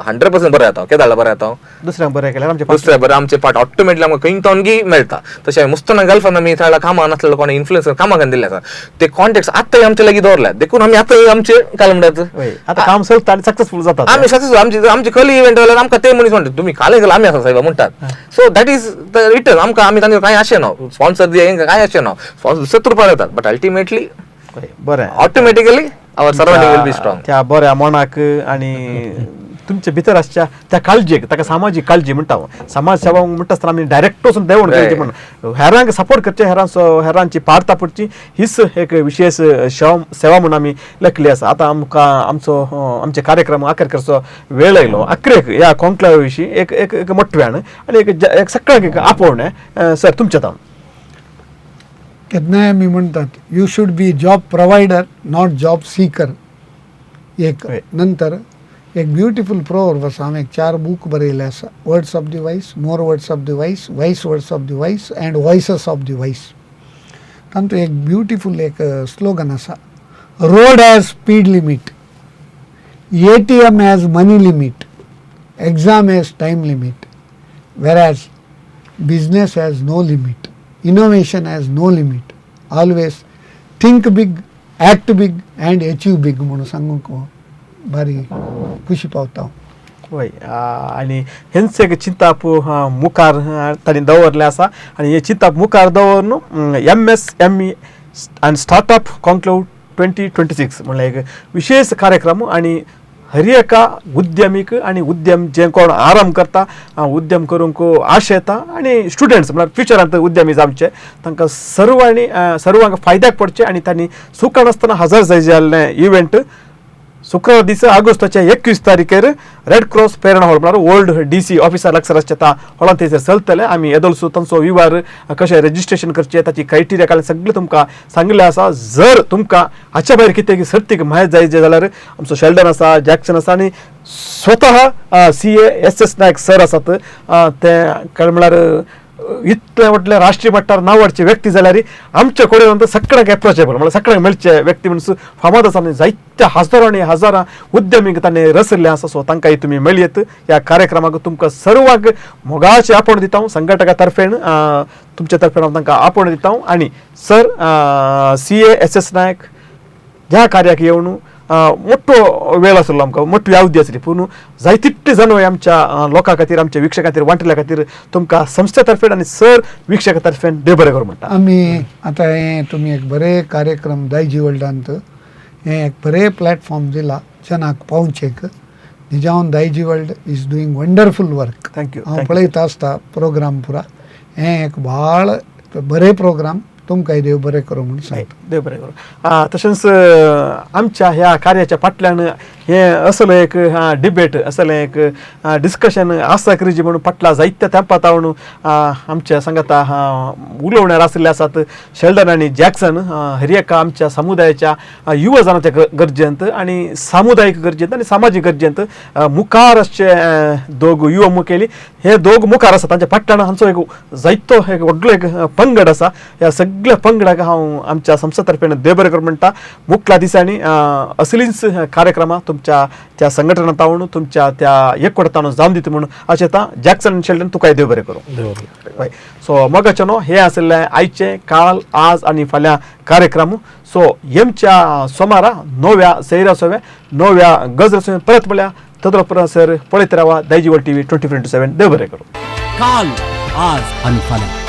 100% बरें जाता केदाळा बरें जाता दुसऱ्यांक बरें केल्यार आमचें दुसऱ्या बरें आमचे पाट ऑटोमॅटिकली आमकां खंय तावनगी मेळटा. तशें मुस्तना गल्फान आमी थंय कामां नासलेलो कोण इन्फ्लुएन्सर कामां दिल्ले आसा ते कॉन्टेक्ट आतांय आमचे लागीं दवरल्या देखून आमी आतांय आमचे काय म्हणटात आतां काम चलता आनी सक्सेसफूल जाता आमी सक्सेसफूल आमचे आमचे कली इव्हेंट जाल्यार आमकां ते मनीस म्हणटात तुमी काले गेल्यार आमी आसा साहेबा म्हणटात. So that is the return आमकां आमी तांकां कांय अशें ना स्पॉन्सर दी कांय अशें ना स्पॉन्सर दुसऱ्या रुपया येतात बट अल्टिमेटली बरें automatically our surrounding will be strong. त्या बऱ्या मनाक आनी तुमचे भितर आसच्या त्या काळजेक ताका सामाजीक काळजी म्हणटा. समाज सेवा म्हणटा आसतना आमी डायरेक्ट वचून देवण करचें म्हण हेरांक सपोर्ट करचें हेरांचो हेरांची पार तापडची हीच एक विशेष सेवा म्हणून आमी लेखली आसा. आतां आमकां आमचो आमचे कार्यक्रम आखर करचो वेळ आयलो. अखरेक ह्या कॉन्क्लेवा विशीं एक एक एक मोटव्यान आनी एक एक सगळ्यांक एक आपोवणें सर तुमच्या तावन. केन्नाय आमी म्हणटात you should be job provider not job seeker. एक नंतर एक ब्युटिफूल प्रोवर्ब आसा हांवें एक 4 बूक बरयले आसा words of the wise more words of the wise wise words of the wise and voices of the wise. तातूंत एक ब्युटिफूल एक स्लोगन आसा road has speed limit ATM has money limit exam has time limit whereas business has no limit innovation has no limit always think big act big and achieve big म्हणून सांगूंक भारी खुशी पावता हांव. वय आनी हेंच एक चिंताप मुखार तांणी दवरलें आसा आनी हें चिंताप मुखार दवरून MSME आनी स्टार्टअप कॉन्क्लेव 2026 म्हणल्यार एक विशेष कार्यक्रम आनी हर एका उद्यमीक आनी उद्यम जे कोण आराम करता उद्यम करूंक आशा येता आनी स्टुडंट्स म्हळ्यार फ्युचरांत उद्यमी जावचे तांकां सर्वांनी सर्वांक फायद्याक पडचें आनी तांणी सुखान आसतना हजर जाय जाल्लें इव्हेंट शुक्रार दीस ऑगस्टाच्या 21 तारखेर रेड क्रॉस प्रेरणा हॉल म्हळ्यार ओल्ड डी सी ऑफिसा लागसर आसचे त्या हॉलांत थंयसर चलतलें. आमी येदोळसो तांचो विवार कशें रजिस्ट्रेशन करचें ताची क्रायटेरिया काडलें सगळें तुमकां सांगिल्लें आसा. जर तुमकां हाच्या भायर कितें सर्तीक म्हायती जाय जाल्यार आमचो शेल्डन आसा जॅक्सन आसा आनी स्वतः CA SS Naik sir आसात ते काय म्हळ्यार इतलें म्हटल्यार राष्ट्रीय मट्टार नांवाडचे व्यक्ती जाल्यार आमच्या कडेन सगळ्यांक एप्रोचेबल म्हळ्यार सगळ्यांक मेळचे व्यक्ती म्हणून फामाद आसा आनी जायत्या हजारांनी हजारां उद्यमीक तांणी रचल्लें आसा. सो तांकांय तुमी मेळयत ह्या कार्यक्रमाक तुमकां सर्वांक मोगाचें आपोवणें दिता हांव संघटका तर्फेन तुमच्या तर्फेन हांव तांकां आपोवणें दिता आनी सर CA SS Naik ह्या कार्याक येवन मोठो वेळ आसलो आमकां, मोठी अवधी आसली, पूण जायतितले जाण आमच्या लोकां खातीर, आमच्या वीक्षकां खातीर वांटल्या खातीर तुमकां संस्थे तर्फेन आनी सर वीक्षका तर्फेन देव बरें करूं म्हणटा. आमी आतां हें तुमी एक बरें कार्यक्रम दायजी वर्ल्डांत हें एक बरें प्लॅटफॉर्म दिला जनाक पावचेक. निजावन Daiji world is doing wonderful work. Thank you. हांव पळयता आसता प्रोग्राम पुरा, हें एक भाळ बरें प्रोग्राम, तुमकांय देव बरें करूं म्हूण सांगता. देव बरें करूं. तशेंच आमच्या ह्या कार्याच्या फाटल्यान हें असलें एक डिबेट, असलें एक डिस्कशन आसा क्रिजी म्हणून फाटल्या जायत्या तेंपा तावन आमच्या सांगाता उलोवण्यार आशिल्ले आसात शेल्डन आनी जॅक्सन. हर एका आमच्या समुदायाच्या युवा जनाच्या गरजेंत आनी सामुदायीक गरजेंत आनी सामाजीक गरजेंत मुखार आसचे दोग युवा मुखेली, हे दोग मुखार आसा. तांच्या फाटल्यान हांचो एक जायतो एक व्हडलो एक पंगड आसा. ह्या सगळ्या पंगडाक हांव आमच्या संस्थे तर्फेन देव बरें करूं म्हणटा. मुखल्या दिसांनी असलींच कार्यक्रमां तुमच्या त्या संघटना तावून, तुमच्या त्या एकवटान जावन दिता म्हणून अशें आतां जॅक्सन आनी शेल्डन तुकाय देव बरें करूं. हय, सो मोगाचें हे आशिल्लें आयचें काल, आज आनी फाल्यां कार्यक्रम. सो येमच्या सोमारा नव्या सैरा सोव्या नव्या गजरा सोव्या परत म्हळ्यार तदरो परत सर पळयत रावा दायजी वर्ल्ड टीव्ही 24x7. देव बरें करूं. काल, आज आनी फाल्यां.